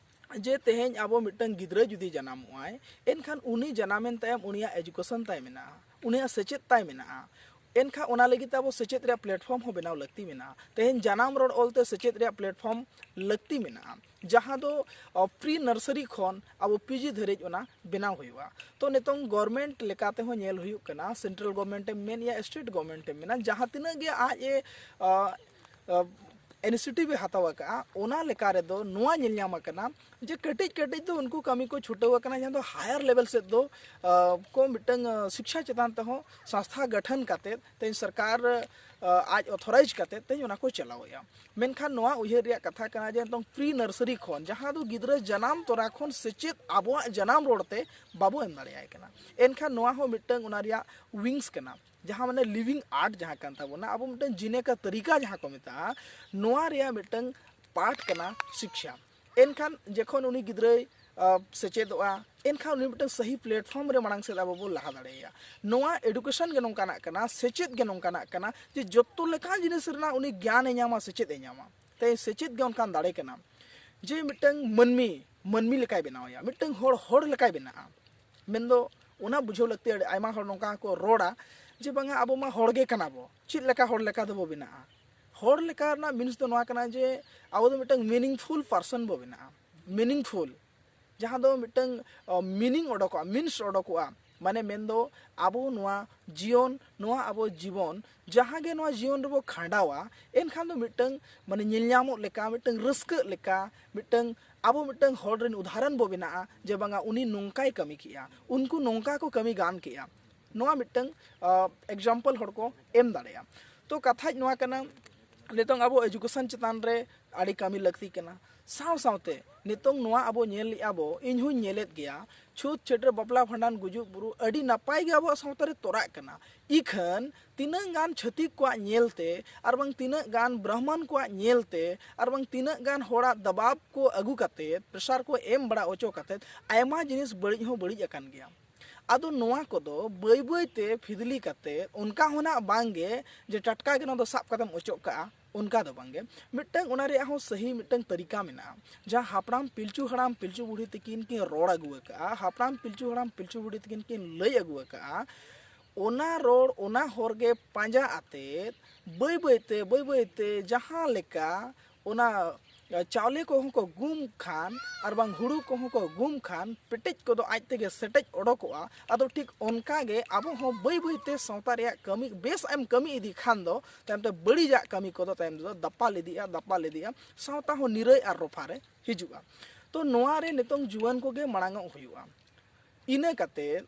ᱡᱮ ᱛᱮᱦᱮᱧ ᱟᱵᱚ ᱢᱤᱫᱴᱟᱝ ᱜᱤᱫᱽᱨᱟᱹ ᱡᱩᱫᱤ ᱡᱟᱱᱟᱢᱚᱜ ᱟᱭ, ᱮᱱᱠᱷᱟᱱ ᱩᱱᱤ ᱡᱟᱱᱟᱢᱮᱱ ᱛᱟᱭᱚᱢ ᱩᱱᱤᱭᱟᱜ education ᱛᱟᱭ ᱢᱮᱱᱟᱜᱼᱟ, ᱩᱱᱤᱭᱟᱜ ᱥᱮᱪᱮᱫ ᱛᱟᱭ ᱢᱮᱱᱟᱜᱼᱟ᱾ ᱮᱱᱠᱷᱟᱱ ᱚᱱᱟ ᱞᱟᱹᱜᱤᱫ ᱛᱮ ᱟᱵᱚ ᱥᱮᱪᱮᱫ ᱨᱮᱭᱟᱜ platform ᱦᱚᱸ ᱵᱮᱱᱟᱣ ᱞᱟᱹᱠᱛᱤ ᱢᱮᱱᱟᱜᱼᱟ᱾ ᱛᱮᱦᱮᱧ ᱡᱟᱱᱟᱢ ᱨᱚᱲ ᱚᱞᱛᱮ ᱥᱮᱪᱮᱫ ᱨᱮᱭᱟᱜ platform ᱞᱟᱹᱠᱛᱤ ᱢᱮᱱᱟᱜᱼᱟ, ᱡᱟᱦᱟᱸ ᱫᱚ, ᱚ, pre nursery ᱠᱷᱚᱱ ᱟᱵᱚ PG ᱫᱷᱟᱹᱨᱤᱡ ᱚᱱᱟ ᱵᱮᱱᱟᱣ ᱦᱩᱭᱩᱜᱼᱟ᱾ ᱛᱚ ᱱᱤᱛᱚᱝ government ᱞᱮᱠᱟ ᱛᱮᱦᱚᱸ ᱧᱮᱞ ᱦᱩᱭᱩᱜ ᱠᱟᱱᱟ, central government ᱮᱢ ᱢᱮᱱ ᱭᱟ, state government ᱮᱢ ᱢᱮᱱᱟ, ᱡᱟᱦᱟᱸ ᱛᱤᱱᱟᱹᱜ ᱜᱮ ᱟᱡ ᱮ, ᱚ, ᱚ, initiative ᱮ ᱦᱟᱛᱟᱣ ᱟᱠᱟᱫᱼᱟ, ᱚᱱᱟ ᱞᱮᱠᱟ ᱨᱮᱫᱚ ᱱᱚᱣᱟ ᱧᱮᱞ ᱧᱟᱢ ᱟᱠᱟᱱᱟ ᱡᱮ ᱠᱟᱹᱴᱤᱡ ᱠᱟᱹᱴᱤᱡ ᱫᱚ ᱩᱱᱠᱩ ᱠᱟᱹᱢᱤ ᱠᱚ ᱪᱷᱩᱴᱟᱹᱣ ᱟᱠᱟᱱᱟ, ᱡᱟᱦᱟᱸ ᱫᱚ higher level ᱥᱮᱫ ᱫᱚ, ᱚ, ᱠᱚ ᱢᱤᱫᱴᱟᱝ, ᱚ, ᱥᱤᱠᱷᱟ ᱪᱮᱛᱟᱱ ᱛᱮᱦᱚᱸ ᱥᱚᱝᱥᱛᱷᱟ ᱜᱚᱴᱷᱚᱱ ᱠᱟᱛᱮᱫ ᱛᱮᱦᱮᱧ ᱥᱚᱨᱠᱟᱨ, ᱚ, ᱟᱡ authorize ᱠᱟᱛᱮᱫ ᱛᱮᱦᱮᱧ ᱚᱱᱟ ᱠᱚ ᱪᱟᱞᱟᱣᱮᱫᱼᱟ᱾ ᱢᱮᱱᱠᱷᱟᱱ ᱱᱚᱣᱟ ᱩᱭᱦᱟᱹᱨ ᱨᱮᱭᱟᱜ ᱠᱟᱛᱷᱟ ᱠᱟᱱᱟ ᱡᱮ ᱱᱤᱛᱚᱝ pre nursery ᱠᱷᱚᱱ, ᱡᱟᱦᱟᱸ ᱫᱚ ᱜᱤᱫᱽᱨᱟᱹ ᱡᱟᱱᱟᱢ ᱛᱚᱨᱟ ᱠᱷᱚᱱ ᱥᱮᱪᱮᱫ ᱟᱵᱚᱣᱟᱜ ᱡᱟᱱᱟᱢ ᱨᱚᱲ ᱛᱮ ᱵᱟᱵᱚ ᱮᱢ ᱫᱟᱲᱮᱭᱟᱭ ᱠᱟᱱᱟ, ᱮᱱᱠᱷᱟᱱ ᱱᱚᱣᱟ ᱦᱚᱸ ᱢᱤᱫᱴᱟᱝ ᱚᱱᱟ ᱨᱮᱭᱟᱜ wings ᱠᱟᱱᱟ, ᱡᱟᱦᱟᱸ ᱢᱟᱱᱮ living art ᱡᱟᱦᱟᱸ ᱠᱟᱱ ᱛᱟᱵᱚᱱᱟ, ᱟᱵᱚ ᱢᱤᱫᱴᱟᱝ ᱡᱤᱱᱮ ᱠᱟ ᱛᱟᱹᱨᱤᱠᱟ ᱡᱟᱦᱟᱸ ᱠᱚ ᱢᱮᱛᱟᱜᱼᱟ, ᱱᱚᱣᱟ ᱨᱮᱭᱟᱜ ᱢᱤᱫᱴᱟᱝ part ᱠᱟᱱᱟ ᱥᱤᱠᱷᱟ᱾ ᱮᱱᱠᱷᱟᱱ ᱡᱚᱠᱷᱚᱱ ᱩᱱᱤ ᱜᱤᱫᱽᱨᱟᱹᱭ, ᱟ, ᱥᱮᱪᱮᱫᱚᱜᱼᱟ, ᱮᱱᱠᱷᱟᱱ ᱩᱱᱤ ᱢᱤᱫᱴᱟᱝ ᱥᱟᱹᱦᱤ platform ᱨᱮ ᱢᱟᱲᱟᱝ ᱥᱮᱫ ᱟᱵᱚ ᱵᱚᱱ ᱞᱟᱦᱟ ᱫᱟᱲᱮᱭᱟᱭᱟ᱾ ᱱᱚᱣᱟ education ᱜᱮ ᱱᱚᱝᱠᱟᱱᱟᱜ ᱠᱟᱱᱟ, ᱥᱮᱪᱮᱫ ᱜᱮ ᱱᱚᱝᱠᱟᱱᱟᱜ ᱠᱟᱱᱟ ᱡᱮ ᱡᱚᱛᱚ ᱞᱮᱠᱟᱱ ᱡᱤᱱᱤᱥ ᱨᱮᱱᱟᱜ ᱩᱱᱤ ᱜᱮᱭᱟᱱ ᱮ ᱧᱟᱢᱟ, ᱥᱮᱪᱮᱫ ᱮ ᱧᱟᱢᱟ᱾ ᱛᱮ ᱥᱮᱪᱮᱫ ᱜᱮ ᱚᱱᱠᱟᱱ ᱫᱟᱲᱮ ᱠᱟᱱᱟ ᱡᱮ ᱢᱤᱫᱴᱟᱝ ᱢᱟᱹᱱᱢᱤ ᱢᱟᱹᱱᱢᱤ ᱞᱮᱠᱟᱭ ᱵᱮᱱᱟᱣᱮᱭᱟ, ᱢᱤᱫᱴᱟᱝ ᱦᱚᱲ ᱦᱚᱲ ᱞᱮᱠᱟᱭ ᱵᱮᱱᱟᱜᱼᱟ᱾ ᱢᱮᱱᱫᱚ ᱚᱱᱟ ᱵᱩᱡᱷᱟᱹᱣ ᱞᱟᱹᱠᱛᱤ, ᱟᱹᱰᱤ ᱟᱭᱢᱟ ᱦᱚᱲ ᱱᱚᱝᱠᱟ ᱠᱚ ᱨᱚᱲᱟ ᱡᱮ ᱵᱟᱝᱟ ᱟᱵᱚ ᱢᱟ ᱦᱚᱲ ᱜᱮ ᱠᱟᱱᱟ ᱵᱚ, ᱪᱮᱫ ᱞᱮᱠᱟ ᱦᱚᱲ ᱞᱮᱠᱟ ᱫᱚᱵᱚ ᱵᱮᱱᱟᱜᱼᱟ? ᱦᱚᱲ ᱞᱮᱠᱟ ᱨᱮᱱᱟᱜ means ᱫᱚ ᱱᱚᱣᱟ ᱠᱟᱱᱟ ᱡᱮ ᱟᱵᱚ ᱫᱚ ᱢᱤᱫᱴᱟᱝ meaningful person ᱵᱚ ᱵᱮᱱᱟᱜᱼᱟ, meaningful, ᱡᱟᱦᱟᱸ ᱫᱚ ᱢᱤᱫᱴᱟᱝ, ᱚ, meaning ᱚᱰᱚᱠᱚᱜᱼᱟ, means ᱚᱰᱚᱠᱚᱜᱼᱟ, ᱢᱟᱱᱮ ᱢᱮᱱᱫᱚ ᱟᱵᱚ ᱱᱚᱣᱟ ᱡᱤᱭᱚᱱ, ᱱᱚᱣᱟ ᱟᱵᱚ ᱡᱤᱵᱚᱱ, ᱡᱟᱦᱟᱸ ᱜᱮ ᱱᱚᱣᱟ ᱡᱤᱭᱚᱱ ᱨᱮᱵᱚ ᱠᱷᱟᱸᱰᱟᱣᱟ, ᱮᱱᱠᱷᱟᱱ ᱫᱚ ᱢᱤᱫᱴᱟᱝ ᱢᱟᱱᱮ ᱧᱮᱞ ᱧᱟᱢᱚᱜ ᱞᱮᱠᱟ, ᱢᱤᱫᱴᱟᱝ ᱨᱟᱹᱥᱠᱟᱹᱜ ᱞᱮᱠᱟ, ᱢᱤᱫᱴᱟᱝ ᱟᱵᱚ ᱢᱤᱫᱴᱟᱝ ᱦᱚᱲ ᱨᱮᱱ ᱩᱫᱟᱦᱚᱨᱚᱱ ᱵᱚ ᱵᱮᱱᱟᱜᱼᱟ ᱡᱮ ᱵᱟᱝᱟ ᱩᱱᱤ ᱱᱚᱝᱠᱟᱭ ᱠᱟᱹᱢᱤ ᱠᱮᱜᱼᱟ, ᱩᱱᱠᱩ ᱱᱚᱝᱠᱟ ᱠᱚ ᱠᱟᱹᱢᱤ ᱜᱟᱱ ᱠᱮᱜᱼᱟ᱾ ᱱᱚᱣᱟ ᱢᱤᱫᱴᱟᱝ, ᱟ, example ᱦᱚᱲ ᱠᱚ ᱮᱢ ᱫᱟᱲᱮᱭᱟᱜᱼᱟ᱾ ᱛᱚ ᱠᱟᱛᱷᱟᱡ ᱱᱚᱣᱟ ᱠᱟᱱᱟ, ᱱᱤᱛᱚᱝ ᱟᱵᱚ education ᱪᱮᱛᱟᱱ ᱨᱮ ᱟᱹᱰᱤ ᱠᱟᱹᱢᱤ ᱞᱟᱹᱠᱛᱤ ᱠᱟᱱᱟ᱾ ᱥᱟᱶ ᱥᱟᱶᱛᱮ ᱱᱤᱛᱚᱝ ᱱᱚᱣᱟ ᱟᱵᱚ ᱧᱮᱞᱮᱫᱼᱟ ᱵᱚ, ᱤᱧ ᱦᱚᱸᱧ ᱧᱮᱞᱮᱫ ᱜᱮᱭᱟ, ᱪᱷᱩᱛ, ᱪᱷᱟᱹᱴᱭᱟᱹᱨ, ᱵᱟᱯᱞᱟ, ᱵᱷᱟᱸᱰᱟᱱ, ᱜᱩᱡᱩᱜ, ᱵᱩᱨᱩ ᱟᱹᱰᱤ ᱱᱟᱯᱟᱭ ᱜᱮ ᱟᱵᱚᱣᱟᱜ ᱥᱟᱶᱛᱟ ᱨᱮ ᱛᱚᱨᱟᱜ ᱠᱟᱱᱟ᱾ ᱤᱠᱷᱟᱹᱱ ᱛᱤᱱᱟᱹᱜ ᱜᱟᱱ ᱪᱷᱟᱹᱛᱤᱠ ᱠᱚᱣᱟᱜ ᱧᱮᱞᱛᱮ ᱟᱨ ᱵᱟᱝ ᱛᱤᱱᱟᱹᱜ ᱜᱟᱱ ᱵᱨᱟᱦᱢᱚᱱ ᱠᱚᱣᱟᱜ ᱧᱮᱞᱛᱮ ᱟᱨ ᱵᱟᱝ ᱛᱤᱱᱟᱹᱜ ᱜᱟᱱ ᱦᱚᱲᱟᱜ ᱫᱟᱵᱟᱵ ᱠᱚ ᱟᱹᱜᱩ ᱠᱟᱛᱮᱫ, pressure ᱠᱚ ᱮᱢ ᱵᱟᱲᱟ ᱦᱚᱪᱚ ᱠᱟᱛᱮᱫ ᱟᱭᱢᱟ ᱡᱤᱱᱤᱥ ᱵᱟᱹᱲᱤᱡ ᱦᱚᱸ ᱵᱟᱹᱲᱤᱡ ᱟᱠᱟᱱ ᱜᱮᱭᱟ᱾ ᱟᱫᱚ ᱱᱚᱣᱟ ᱠᱚᱫᱚ ᱵᱟᱹᱭ ᱵᱟᱹᱭ ᱛᱮ ᱯᱷᱤᱫᱽᱞᱤ ᱠᱟᱛᱮ, ᱚᱱᱠᱟ ᱦᱚᱸ ᱱᱟᱜ ᱵᱟᱝ ᱜᱮ ᱡᱮ ᱴᱟᱴᱠᱟ ᱜᱮ ᱱᱚᱣᱟ ᱫᱚ ᱥᱟᱵ ᱠᱟᱛᱮᱢ ᱚᱪᱚᱜ ᱠᱟᱜᱼᱟ, ᱚᱱᱠᱟ ᱫᱚ ᱵᱟᱝ ᱜᱮ᱾ ᱢᱤᱫᱴᱟᱝ ᱚᱱᱟ ᱨᱮᱭᱟᱜ ᱦᱚᱸ ᱥᱟᱹᱦᱤ ᱢᱤᱫᱴᱟᱝ ᱛᱟᱹᱨᱤᱠᱟ ᱢᱮᱱᱟᱜᱼᱟ, ᱡᱟᱦᱟᱸ ᱦᱟᱯᱲᱟᱢ ᱯᱤᱞᱪᱩ ᱦᱟᱲᱟᱢ ᱯᱤᱞᱪᱩ ᱵᱩᱲᱦᱤ ᱛᱟᱹᱠᱤᱱ ᱠᱤᱱ ᱨᱚᱲ ᱟᱹᱜᱩ ᱟᱠᱟᱫᱼᱟ, ᱦᱟᱯᱲᱟᱢ ᱯᱤᱞᱪᱩ ᱦᱟᱲᱟᱢ ᱯᱤᱞᱪᱩ ᱵᱩᱲᱦᱤ ᱛᱟᱹᱠᱤᱱ ᱠᱤᱱ ᱞᱟᱹᱭ ᱟᱹᱜᱩ ᱟᱠᱟᱫᱼᱟ, ᱚᱱᱟ ᱨᱚᱲ, ᱚᱱᱟ ᱦᱚᱨ ᱜᱮ ᱯᱟᱸᱡᱟ ᱟᱛᱮᱫ ᱵᱟᱹᱭ ᱵᱟᱹᱭ ᱛᱮ, ᱵᱟᱹᱭ ᱵᱟᱹᱭ ᱛᱮ ᱡᱟᱦᱟᱸ ᱞᱮᱠᱟ ᱚᱱᱟ ᱪᱟᱣᱞᱮ ᱠᱚᱦᱚᱸ ᱠᱚ ᱜᱩᱢ ᱠᱷᱟᱱ ᱟᱨ ᱵᱟᱝ ᱦᱩᱲᱩ ᱠᱚᱦᱚᱸ ᱠᱚ ᱜᱩᱢ ᱠᱷᱟᱱ, ᱯᱮᱴᱮᱡ ᱠᱚᱫᱚ ᱟᱡ ᱛᱮᱜᱮ ᱥᱮᱴᱮᱡ ᱚᱰᱚᱠᱚᱜᱼᱟ᱾ ᱟᱫᱚ ᱴᱷᱤᱠ ᱚᱱᱠᱟ ᱜᱮ ᱟᱵᱚ ᱦᱚᱸ ᱵᱟᱹᱭ ᱵᱟᱹᱭ ᱛᱮ ᱥᱟᱶᱛᱟ ᱨᱮᱭᱟᱜ ᱠᱟᱹᱢᱤ ᱵᱮᱥ ᱮᱢ ᱠᱟᱹᱢᱤ ᱤᱫᱤ ᱠᱷᱟᱱ ᱫᱚ, ᱛᱟᱭᱚᱢ ᱛᱮ ᱵᱟᱹᱲᱤᱡᱟᱜ ᱠᱟᱹᱢᱤ ᱠᱚᱫᱚ ᱛᱟᱭᱚᱢ ᱛᱮᱫᱚ ᱫᱟᱯᱟᱞ ᱤᱫᱤᱜᱼᱟ, ᱫᱟᱯᱟᱞ ᱤᱫᱤᱜᱼᱟ, ᱥᱟᱶᱛᱟ ᱦᱚᱸ ᱱᱤᱨᱟᱹᱭ ᱟᱨ ᱨᱚᱯᱷᱟ ᱨᱮ ᱦᱤᱡᱩᱜᱼᱟ᱾ ᱛᱚ, ᱱᱚᱣᱟ ᱨᱮ ᱱᱤᱛᱚᱝ ᱡᱩᱣᱟᱹᱱ ᱠᱚᱜᱮ ᱢᱟᱲᱟᱝᱚᱜ ᱦᱩᱭᱩᱜᱼᱟ᱾ ᱤᱱᱟᱹ ᱠᱟᱛᱮ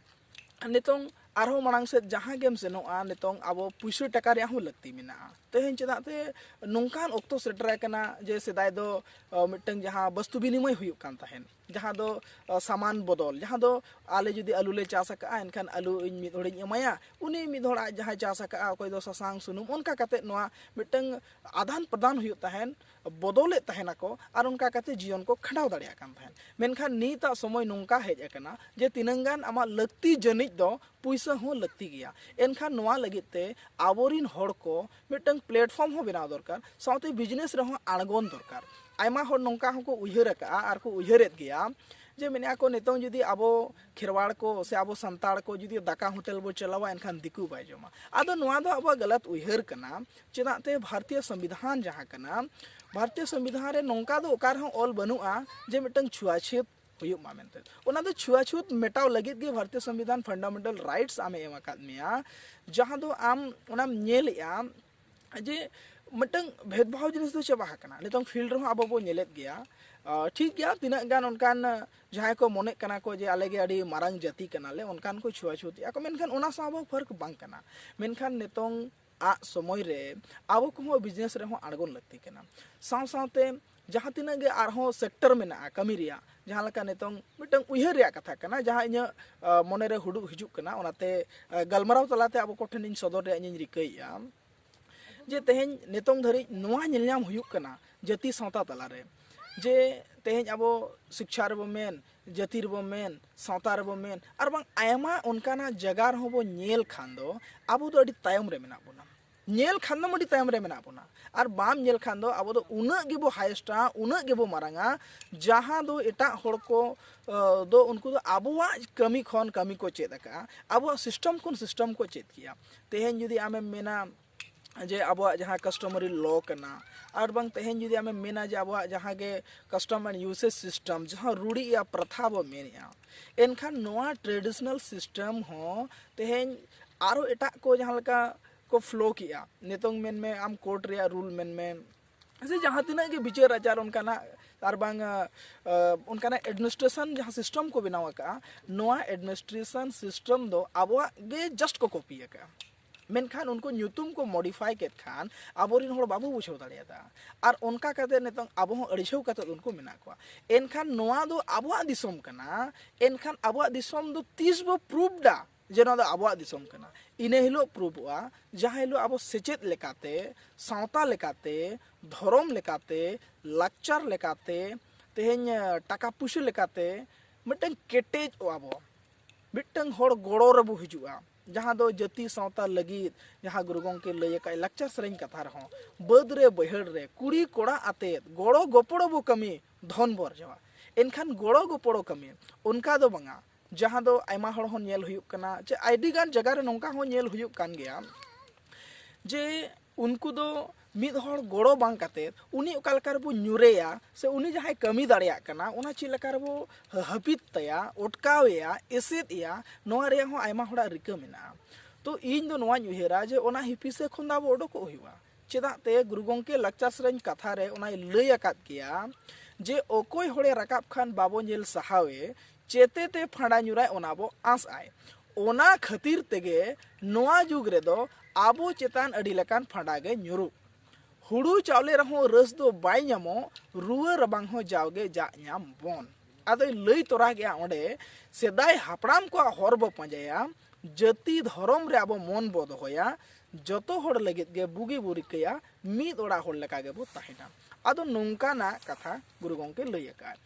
ᱱᱤᱛᱚᱝ ᱟᱨᱦᱚᱸ ᱢᱟᱲᱟᱝ ᱥᱮᱫ ᱡᱟᱦᱟᱸ ᱜᱮᱢ ᱥᱮᱱᱚᱜᱼᱟ, ᱱᱤᱛᱚᱝ ᱟᱵᱚ ᱯᱩᱭᱥᱟᱹ ᱴᱟᱠᱟ ᱨᱮᱭᱟᱜ ᱦᱚᱸ ᱞᱟᱹᱠᱛᱤ ᱢᱮᱱᱟᱜᱼᱟ᱾ ᱛᱮᱦᱮᱧ ᱪᱮᱫᱟᱜ ᱛᱮ ᱱᱚᱝᱠᱟᱱ ᱚᱠᱛᱚ ᱥᱮᱴᱮᱨ ᱟᱠᱟᱱᱟ ᱡᱮ ᱥᱮᱫᱟᱭ ᱫᱚ, ᱚ, ᱢᱤᱫᱴᱟᱝ ᱡᱟᱦᱟᱸ ᱵᱚᱥᱛᱩ ᱵᱤᱱᱤᱢᱚᱭ ᱦᱩᱭᱩᱜ ᱠᱟᱱ ᱛᱟᱦᱮᱸᱫ, ᱡᱟᱦᱟᱸ ᱫᱚ, ᱚ, ᱥᱟᱢᱟᱱ ᱵᱚᱫᱚᱞ, ᱡᱟᱦᱟᱸ ᱫᱚ ᱟᱞᱮ ᱡᱩᱫᱤ ᱟᱹᱞᱩ ᱞᱮ ᱪᱟᱥ ᱟᱠᱟᱫᱼᱟ, ᱮᱱᱠᱷᱟᱱ ᱟᱹᱞᱩ ᱤᱧ ᱢᱤᱫ ᱦᱚᱲᱤᱧ ᱮᱢᱟᱭᱟ, ᱩᱱᱤ ᱢᱤᱫ ᱦᱚᱲ ᱟᱡ ᱡᱟᱦᱟᱸᱭ ᱪᱟᱥ ᱟᱠᱟᱫᱼᱟ, ᱚᱠᱚᱭ ᱫᱚ ᱥᱟᱥᱟᱝ ᱥᱩᱱᱩᱢ, ᱚᱱᱠᱟ ᱠᱟᱛᱮ ᱱᱚᱣᱟ ᱢᱤᱫᱴᱟᱝ ᱟᱫᱟᱱ ᱯᱨᱚᱫᱟᱱ ᱦᱩᱭᱩᱜ ᱛᱟᱦᱮᱸᱫ, ᱵᱚᱫᱚᱞᱮᱫ ᱛᱟᱦᱮᱱᱟᱠᱚ, ᱟᱨ ᱚᱱᱠᱟ ᱠᱟᱛᱮ ᱡᱤᱭᱚᱱ ᱠᱚ ᱠᱷᱟᱸᱰᱟᱣ ᱫᱟᱲᱮᱭᱟᱜ ᱠᱟᱱ ᱛᱟᱦᱮᱸᱫ᱾ ᱢᱮᱱᱠᱷᱟᱱ ᱱᱤᱛᱟᱜ ᱥᱚᱢᱚᱭ ᱱᱚᱝᱠᱟ ᱦᱮᱡ ᱟᱠᱟᱱᱟ ᱡᱮ ᱛᱤᱱᱟᱹᱝ ᱜᱟᱱ ᱟᱢᱟᱜ ᱞᱟᱹᱠᱛᱤ ᱡᱟᱹᱱᱤᱡ ᱫᱚ ᱯᱩᱭᱥᱟᱹ ᱦᱚᱸ ᱞᱟᱹᱠᱛᱤ ᱜᱮᱭᱟ᱾ ᱮᱱᱠᱷᱟᱱ ᱱᱚᱣᱟ ᱞᱟᱹᱜᱤᱫ ᱛᱮ ᱟᱵᱚᱨᱤᱱ ᱦᱚᱲ ᱠᱚ ᱢᱤᱫᱴᱟᱝ platform ᱦᱚᱸ ᱵᱮᱱᱟᱣ ᱫᱚᱨᱠᱟᱨ, ᱥᱟᱶᱛᱮ business ᱨᱮᱦᱚᱸ ᱟᱬᱜᱚᱱ ᱫᱚᱨᱠᱟᱨ᱾ ᱟᱭᱢᱟ ᱦᱚᱲ ᱱᱚᱝᱠᱟ ᱦᱚᱸᱠᱚ ᱩᱭᱦᱟᱹᱨ ᱟᱠᱟᱫᱼᱟ ᱟᱨ ᱠᱚ ᱩᱭᱦᱟᱹᱨᱮᱫ ᱜᱮᱭᱟ ᱡᱮ ᱢᱮᱱᱮᱫᱼᱟ ᱠᱚ, ᱱᱤᱛᱚᱝ ᱡᱩᱫᱤ ᱟᱵᱚ ᱠᱷᱮᱨᱣᱟᱲ ᱠᱚ ᱥᱮ ᱟᱵᱚ ᱥᱟᱱᱛᱟᱲ ᱠᱚ ᱡᱩᱫᱤ ᱫᱟᱠᱟ ᱦᱳᱴᱮᱞ ᱵᱚ ᱪᱟᱞᱟᱣᱟ, ᱮᱱᱠᱷᱟᱱ ᱫᱤᱠᱩ ᱵᱟᱭ ᱡᱚᱢᱟ᱾ ᱟᱫᱚ ᱱᱚᱣᱟ ᱫᱚ ᱟᱵᱚᱣᱟᱜ ᱜᱟᱞᱟᱛ ᱩᱭᱦᱟᱹᱨ ᱠᱟᱱᱟ᱾ ᱪᱮᱫᱟᱜ ᱛᱮ ᱵᱷᱟᱨᱚᱛᱤᱭᱚ ᱥᱚᱝᱵᱤᱫᱷᱟᱱ ᱡᱟᱦᱟᱸ ᱠᱟᱱᱟ, ᱵᱷᱟᱨᱚᱛᱤᱭᱚ ᱥᱚᱝᱵᱤᱫᱷᱟᱱ ᱨᱮ ᱱᱚᱝᱠᱟ ᱫᱚ ᱚᱠᱟ ᱨᱮᱦᱚᱸ ᱚᱞ ᱵᱟᱹᱱᱩᱜᱼᱟ ᱡᱮ ᱢᱤᱫᱴᱟᱝ ᱪᱷᱩᱣᱟᱪᱷᱩᱛ ᱦᱩᱭᱩᱜ ᱢᱟ ᱢᱮᱱᱛᱮ᱾ ᱚᱱᱟ ᱫᱚ ᱪᱷᱩᱣᱟᱪᱷᱩᱛ ᱢᱮᱴᱟᱣ ᱞᱟᱹᱜᱤᱫ ᱜᱮ ᱵᱷᱟᱨᱚᱛᱤᱭᱚ ᱥᱚᱝᱵᱤᱫᱷᱟᱱ fundamental rights ᱟᱢᱮ ᱮᱢ ᱟᱠᱟᱫ ᱢᱮᱭᱟ, ᱡᱟᱦᱟᱸ ᱫᱚ ᱟᱢ ᱚᱱᱟᱢ ᱧᱮᱞᱮᱜᱼᱟ ᱡᱮ ᱢᱤᱫᱴᱟᱝ ᱵᱷᱮᱫᱽᱵᱷᱟᱣ ᱡᱤᱱᱤᱥ ᱫᱚ ᱪᱟᱵᱟ ᱟᱠᱟᱱᱟ᱾ ᱱᱤᱛᱚᱝ field ᱨᱮᱦᱚᱸ ᱟᱵᱚ ᱵᱚ ᱧᱮᱞᱮᱫ ᱜᱮᱭᱟ᱾ ᱟᱸ, ᱴᱷᱤᱠ ᱜᱮᱭᱟ, ᱛᱤᱱᱟᱹᱜ ᱜᱟᱱ ᱚᱱᱠᱟᱱ ᱡᱟᱦᱟᱸᱭ ᱠᱚ ᱢᱚᱱᱮᱜ ᱠᱟᱱᱟ ᱠᱚ ᱡᱮ ᱟᱞᱮ ᱜᱮ ᱟᱹᱰᱤ ᱢᱟᱨᱟᱝ ᱡᱟᱹᱛᱤ ᱠᱟᱱᱟᱞᱮ, ᱚᱱᱠᱟᱱ ᱠᱚ ᱪᱷᱩᱣᱟᱪᱷᱩᱛᱤᱜᱼᱟ ᱠᱚ, ᱢᱮᱱᱠᱷᱟᱱ ᱚᱱᱟ ᱥᱟᱶ ᱟᱵᱚ ᱯᱷᱟᱨᱠ ᱵᱟᱝ ᱠᱟᱱᱟ᱾ ᱢᱮᱱᱠᱷᱟᱱ ᱱᱤᱛᱚᱝ ᱟᱜ ᱥᱚᱢᱚᱭ ᱨᱮ ᱟᱵᱚ ᱠᱚᱦᱚᱸ business ᱨᱮᱦᱚᱸ ᱟᱬᱜᱚᱱ ᱞᱟᱹᱠᱛᱤ ᱠᱟᱱᱟ᱾ ᱥᱟᱶ ᱥᱟᱶᱛᱮ ᱡᱟᱦᱟᱸ ᱛᱤᱱᱟᱹᱜ ᱜᱮ ᱟᱨᱦᱚᱸ sector ᱢᱮᱱᱟᱜᱼᱟ ᱠᱟᱹᱢᱤ ᱨᱮᱭᱟᱜ, ᱡᱟᱦᱟᱸ ᱞᱮᱠᱟ ᱱᱤᱛᱚᱝ ᱢᱤᱫᱴᱟᱝ ᱩᱭᱦᱟᱹᱨ ᱨᱮᱭᱟᱜ ᱠᱟᱛᱷᱟ ᱠᱟᱱᱟ, ᱡᱟᱦᱟᱸ ᱤᱧᱟᱹᱜ, ᱟᱸ, ᱢᱚᱱᱮᱨᱮ ᱦᱩᱰᱩᱜ ᱦᱤᱡᱩᱜ ᱠᱟᱱᱟ, ᱚᱱᱟᱛᱮ, ᱟᱸ, ᱜᱟᱞᱢᱟᱨᱟᱣ ᱛᱟᱞᱟᱛᱮ ᱟᱵᱚ ᱠᱚᱴᱷᱮᱱ ᱤᱧ ᱥᱚᱫᱚᱨ ᱨᱮᱭᱟᱜ ᱤᱧ ᱨᱤᱠᱟᱹᱭᱮᱫᱼᱟ᱾ ᱡᱮ ᱛᱮᱦᱮᱧ ᱱᱤᱛᱚᱝ ᱫᱷᱟᱹᱨᱤᱡ ᱱᱚᱣᱟ ᱧᱮᱞ ᱧᱟᱢ ᱦᱩᱭᱩᱜ ᱠᱟᱱᱟ ᱡᱟᱹᱛᱤ ᱥᱟᱶᱛᱟ ᱛᱟᱞᱟᱨᱮ, ᱡᱮ ᱛᱮᱦᱮᱧ ᱟᱵᱚ ᱥᱤᱠᱪᱷᱟ ᱨᱮᱵᱚ ᱢᱮᱱ, ᱡᱟᱹᱛᱤ ᱨᱮᱵᱚ ᱢᱮᱱ, ᱥᱟᱶᱛᱟ ᱨᱮᱵᱚ ᱢᱮᱱ, ᱟᱨ ᱵᱟᱝ ᱟᱭᱢᱟ ᱚᱱᱠᱟᱱᱟᱜ ᱡᱟᱭᱜᱟ ᱨᱮᱦᱚᱸ ᱵᱚ ᱧᱮᱞ ᱠᱷᱟᱱ ᱫᱚ ᱟᱵᱚ ᱫᱚ ᱟᱹᱰᱤ ᱛᱟᱭᱚᱢ ᱨᱮ ᱢᱮᱱᱟᱜ ᱵᱚᱱᱟ᱾ ᱧᱮᱞ ᱠᱷᱟᱱ ᱫᱚᱢ ᱟᱹᱰᱤ ᱛᱟᱭᱚᱢ ᱨᱮ ᱢᱮᱱᱟᱜ ᱵᱚᱱᱟ, ᱟᱨ ᱵᱟᱢ ᱧᱮᱞ ᱠᱷᱟᱱ ᱫᱚ ᱟᱵᱚ ᱫᱚ ᱩᱱᱟᱹᱜ ᱜᱮᱵᱚ ᱦᱟᱭᱮᱥᱴᱟ, ᱩᱱᱟᱹᱜ ᱜᱮᱵᱚ ᱢᱟᱨᱟᱝᱟ, ᱡᱟᱦᱟᱸ ᱫᱚ ᱮᱴᱟᱜ ᱦᱚᱲ ᱠᱚ ᱫᱚ ᱩᱱᱠᱩ ᱫᱚ ᱟᱵᱚᱣᱟᱜ ᱠᱟᱹᱢᱤ ᱠᱷᱚᱱ ᱠᱟᱹᱢᱤ ᱠᱚ ᱪᱮᱫ ᱟᱠᱟᱫᱼᱟ, ᱟᱵᱚᱣᱟᱜ ᱥᱤᱥᱴᱮᱢ ᱠᱷᱚᱱ ᱥᱤᱥᱴᱮᱢ ᱠᱚ ᱪᱮᱫ ᱠᱮᱜᱼᱟ᱾ ᱛᱮᱦᱮᱧ ᱡᱩᱫᱤ ᱟᱢᱮᱢ ᱢᱮᱱᱟ ᱡᱮ ᱟᱵᱚᱣᱟᱜ ᱡᱟᱦᱟᱸ ᱠᱟᱥᱴᱚᱢᱟᱨᱤ ᱞᱚ ᱠᱟᱱᱟ, ᱟᱨ ᱵᱟᱝ ᱛᱮᱦᱮᱧ ᱡᱩᱫᱤ ᱟᱢᱮᱢ ᱢᱮᱱᱟ ᱡᱮ ᱟᱵᱚᱣᱟᱜ ᱡᱟᱦᱟᱸ ᱜᱮ ᱠᱟᱥᱴᱚᱢ ᱮᱱᱰ ᱤᱭᱩᱥᱮᱡᱽ ᱥᱤᱥᱴᱮᱢ, ᱡᱟᱦᱟᱸ ᱨᱩᱲᱤ ᱭᱟ ᱯᱨᱚᱛᱷᱟ ᱵᱚ ᱢᱮᱱᱮᱜᱼᱟ, ᱮᱱᱠᱷᱟᱱ ᱱᱚᱣᱟ ᱴᱨᱮᱰᱤᱥᱚᱱᱟᱞ ᱥᱤᱥᱴᱮᱢ ᱦᱚᱸ ᱛᱮᱦᱮᱧ ᱟᱨᱚ ᱮᱴᱟᱜ ᱠᱚ ᱡᱟᱦᱟᱸ ᱞᱮᱠᱟ ᱠᱚ ᱯᱷᱞᱳ ᱠᱮᱜᱼᱟ᱾ ᱱᱤᱛᱚᱝ ᱢᱮᱱᱢᱮ ᱟᱢ ᱠᱳᱨᱴ ᱨᱮᱭᱟᱜ ᱨᱩᱞ ᱢᱮᱱᱢᱮ, ᱥᱮ ᱡᱟᱦᱟᱸ ᱛᱤᱱᱟᱹᱜ ᱜᱮ ᱵᱤᱪᱟᱹᱨ ᱟᱪᱟᱨ ᱚᱱᱠᱟᱱᱟᱜ ᱟᱨ ᱵᱟᱝ ᱚᱱᱠᱟᱱᱟᱜ ᱮᱰᱢᱤᱱᱤᱥᱴᱨᱮᱥᱚᱱ ᱡᱟᱦᱟᱸ ᱥᱤᱥᱴᱮᱢ ᱠᱚ ᱵᱮᱱᱟᱣ ᱟᱠᱟᱫᱼᱟ, ᱱᱚᱣᱟ ᱮᱰᱢᱤᱱᱤᱥᱴᱨᱮᱥᱚᱱ ᱥᱤᱥᱴᱮᱢ ᱫᱚ ᱟᱵᱚᱣᱟᱜ ᱜᱮ ᱡᱟᱥᱴ ᱠᱚ ᱠᱚᱯᱤ ᱟᱠᱟᱫᱼᱟ᱾ ᱢᱮᱱᱠᱷᱟᱱ ᱩᱱᱠᱩ ᱧᱩᱛᱩᱢ ᱠᱚ ᱢᱚᱰᱤᱯᱷᱟᱭ ᱠᱮᱫ ᱠᱷᱟᱱ ᱟᱵᱚᱨᱮᱱ ᱦᱚᱲ ᱵᱟᱵᱚ ᱵᱩᱡᱷᱟᱹᱣ ᱫᱟᱲᱮᱭᱟᱫᱟ᱾ ᱟᱨ ᱚᱱᱠᱟ ᱠᱟᱛᱮ ᱱᱤᱛᱚᱝ ᱟᱵᱚ ᱦᱚᱸ ᱟᱹᱲᱤᱥᱟᱹᱣ ᱠᱟᱛᱮ ᱩᱱᱠᱩ ᱢᱮᱱᱟᱜ ᱠᱚᱣᱟ᱾ ᱮᱱᱠᱷᱟᱱ ᱱᱚᱣᱟ ᱫᱚ ᱟᱵᱚᱣᱟᱜ ᱫᱤᱥᱚᱢ ᱠᱟᱱᱟ, ᱮᱱᱠᱷᱟᱱ ᱟᱵᱚᱣᱟᱜ ᱫᱤᱥᱚᱢ ᱫᱚ ᱛᱤᱥ ᱵᱚ ᱯᱨᱩᱵᱷ ᱫᱟ ᱡᱮ ᱱᱚᱣᱟ ᱫᱚ ᱟᱵᱚᱣᱟᱜ ᱫᱤᱥᱚᱢ ᱠᱟᱱᱟ? ᱤᱱᱟᱹ ᱦᱤᱞᱳᱜ ᱯᱨᱩᱵᱷᱚᱜᱼᱟ, ᱡᱟᱦᱟᱸ ᱦᱤᱞᱳᱜ ᱟᱵᱚ ᱥᱮᱪᱮᱫ ᱞᱮᱠᱟᱛᱮ, ᱥᱟᱶᱛᱟ ᱞᱮᱠᱟᱛᱮ, ᱫᱷᱚᱨᱚᱢ ᱞᱮᱠᱟᱛᱮ, ᱞᱟᱠᱪᱟᱨ ᱞᱮᱠᱟᱛᱮ, ᱛᱮᱦᱮᱧ ᱴᱟᱠᱟ ᱯᱩᱭᱥᱟᱹ ᱞᱮᱠᱟᱛᱮ ᱢᱤᱫᱴᱟᱝ ᱠᱮᱴᱮᱡᱚᱜᱼᱟ ᱵᱚ, ᱢᱤᱫᱴᱟᱝ ᱦᱚᱲ ᱜᱚᱲᱚ ᱨᱮᱵᱚ ᱦᱤᱡᱩᱜᱼᱟ᱾ ᱡᱟᱦᱟᱸ ᱫᱚ ᱡᱟᱹᱛᱤ ᱥᱟᱶᱛᱟ ᱞᱟᱹᱜᱤᱫ, ᱡᱟᱦᱟᱸ ᱜᱩᱨᱩ ᱜᱚᱢᱠᱮ ᱞᱟᱹᱭ ᱟᱠᱟᱫ ᱞᱟᱠᱪᱟᱨ ᱥᱮᱨᱮᱧ ᱠᱟᱛᱷᱟ ᱨᱮᱦᱚᱸ, ᱵᱟᱹᱫᱽ ᱨᱮ ᱵᱟᱹᱭᱦᱟᱹᱲ ᱨᱮ ᱠᱩᱲᱤ ᱠᱚᱲᱟ ᱟᱛᱮᱫ ᱜᱚᱲᱚ ᱜᱚᱯᱚᱲᱚ ᱵᱚ ᱠᱟᱹᱢᱤ, ᱫᱷᱚᱱ ᱵᱚ ᱟᱨᱡᱟᱣᱟ᱾ ᱮᱱᱠᱷᱟᱱ ᱜᱚᱲᱚ ᱜᱚᱯᱚᱲᱚ ᱠᱟᱹᱢᱤ ᱚᱱᱠᱟ ᱫᱚ ᱵᱟᱝᱟ, ᱡᱟᱦᱟᱸ ᱫᱚ ᱟᱭᱢᱟ ᱦᱚᱲ ᱦᱚᱸ ᱧᱮᱞ ᱦᱩᱭᱩᱜ ᱠᱟᱱᱟ ᱡᱮ ᱟᱹᱰᱤ ᱜᱟᱱ ᱡᱟᱭᱜᱟ ᱨᱮ ᱱᱚᱝᱠᱟ ᱦᱚᱸ ᱧᱮᱞ ᱦᱩᱭᱩᱜ ᱠᱟᱱ ᱜᱮᱭᱟ ᱡᱮ ᱩᱱᱠᱩ ᱫᱚ ᱢᱤᱫ ᱦᱚᱲ ᱜᱚᱲᱚ ᱵᱟᱝ ᱠᱟᱛᱮᱫ ᱩᱱᱤ ᱚᱠᱟ ᱞᱮᱠᱟ ᱨᱮᱵᱚ ᱧᱩᱨᱮᱭᱟ ᱥᱮ ᱩᱱᱤ ᱡᱟᱦᱟᱸᱭ ᱠᱟᱹᱢᱤ ᱫᱟᱲᱮᱭᱟᱜ ᱠᱟᱱᱟ, ᱚᱱᱟ ᱪᱮᱫ ᱞᱮᱠᱟ ᱨᱮᱵᱚ ᱦᱟᱹᱯᱤᱫ ᱛᱟᱭᱟ, ᱚᱴᱠᱟᱣᱮᱭᱟ, ᱮᱥᱮᱫ ᱮᱭᱟ, ᱱᱚᱣᱟ ᱨᱮᱭᱟᱜ ᱦᱚᱸ ᱟᱭᱢᱟ ᱦᱚᱲᱟᱜ ᱨᱤᱠᱟᱹ ᱢᱮᱱᱟᱜᱼᱟ᱾ ᱛᱚ ᱤᱧ ᱫᱚ ᱱᱚᱣᱟᱧ ᱩᱭᱦᱟᱹᱨᱟ ᱡᱮ ᱚᱱᱟ ᱦᱤᱯᱤᱥᱟᱹ ᱠᱷᱚᱱ ᱫᱚ ᱟᱵᱚ ᱚᱰᱚᱠᱚᱜ ᱦᱩᱭᱩᱜᱼᱟ᱾ ᱪᱮᱫᱟᱜ ᱛᱮ ᱜᱩᱨᱩ ᱜᱚᱢᱠᱮ ᱞᱟᱠᱪᱟᱨ ᱥᱮᱨᱮᱧ ᱠᱟᱛᱷᱟ ᱨᱮ ᱚᱱᱟᱭ ᱞᱟᱹᱭ ᱟᱠᱟᱫ ᱜᱮᱭᱟ ᱡᱮ ᱚᱠᱚᱭ ᱦᱚᱲᱮ ᱨᱟᱠᱟᱵ ᱠᱷᱟᱱ ᱵᱟᱵᱚ ᱧᱮᱞ ᱥᱟᱦᱟᱣᱮ, ᱪᱮᱛᱮ ᱛᱮ ᱯᱷᱟᱸᱰᱟ ᱧᱩᱨᱟᱭ ᱚᱱᱟ ᱵᱚ ᱟᱸᱥ ᱟᱭ᱾ ᱚᱱᱟ ᱠᱷᱟᱹᱛᱤᱨ ᱛᱮᱜᱮ ᱱᱚᱣᱟ ᱡᱩᱜᱽ ᱨᱮᱫᱚ ᱟᱵᱚ ᱪᱮᱛᱟᱱ ᱟᱹᱰᱤ ᱞᱮᱠᱟᱱ ᱯᱷᱟᱸᱰᱟ ᱜᱮ ᱧᱩᱨᱩᱜ᱾ ᱦᱩᱲᱩ ᱪᱟᱣᱞᱮ ᱨᱮᱦᱚᱸ ᱨᱟᱹᱥ ᱫᱚ ᱵᱟᱭ ᱧᱟᱢᱚᱜ, ᱨᱩᱣᱟᱹ ᱨᱟᱵᱟᱝ ᱦᱚᱸ ᱡᱟᱣᱜᱮ ᱡᱟᱜ ᱧᱟᱢ ᱵᱚᱱ᱾ ᱟᱫᱚᱭ ᱞᱟᱹᱭ ᱛᱚᱨᱟ ᱠᱮᱜᱼᱟ ᱚᱸᱰᱮ, ᱥᱮᱫᱟᱭ ᱦᱟᱯᱲᱟᱢ ᱠᱚᱣᱟᱜ ᱦᱚᱨ ᱵᱚ ᱯᱟᱸᱡᱟᱭᱟ, ᱡᱟᱹᱛᱤ ᱫᱷᱚᱨᱚᱢ ᱨᱮ ᱟᱵᱚ ᱢᱚᱱ ᱵᱚ ᱫᱚᱦᱚᱭᱟ, ᱡᱚᱛᱚ ᱦᱚᱲ ᱞᱟᱹᱜᱤᱫ ᱜᱮ ᱵᱩᱜᱤ ᱵᱚ ᱨᱤᱠᱟᱹᱭᱟ, ᱢᱤᱫ ᱚᱲᱟᱜ ᱦᱚᱲ ᱞᱮᱠᱟ ᱜᱮᱵᱚ ᱛᱟᱦᱮᱱᱟ᱾ ᱟᱫᱚ ᱱᱚᱝᱠᱟᱱᱟᱜ ᱠᱟᱛᱷᱟ ᱜᱩᱨᱩ ᱜᱚᱢᱠᱮ ᱞᱟᱹᱭ ᱟᱠᱟᱫᱼᱟ᱾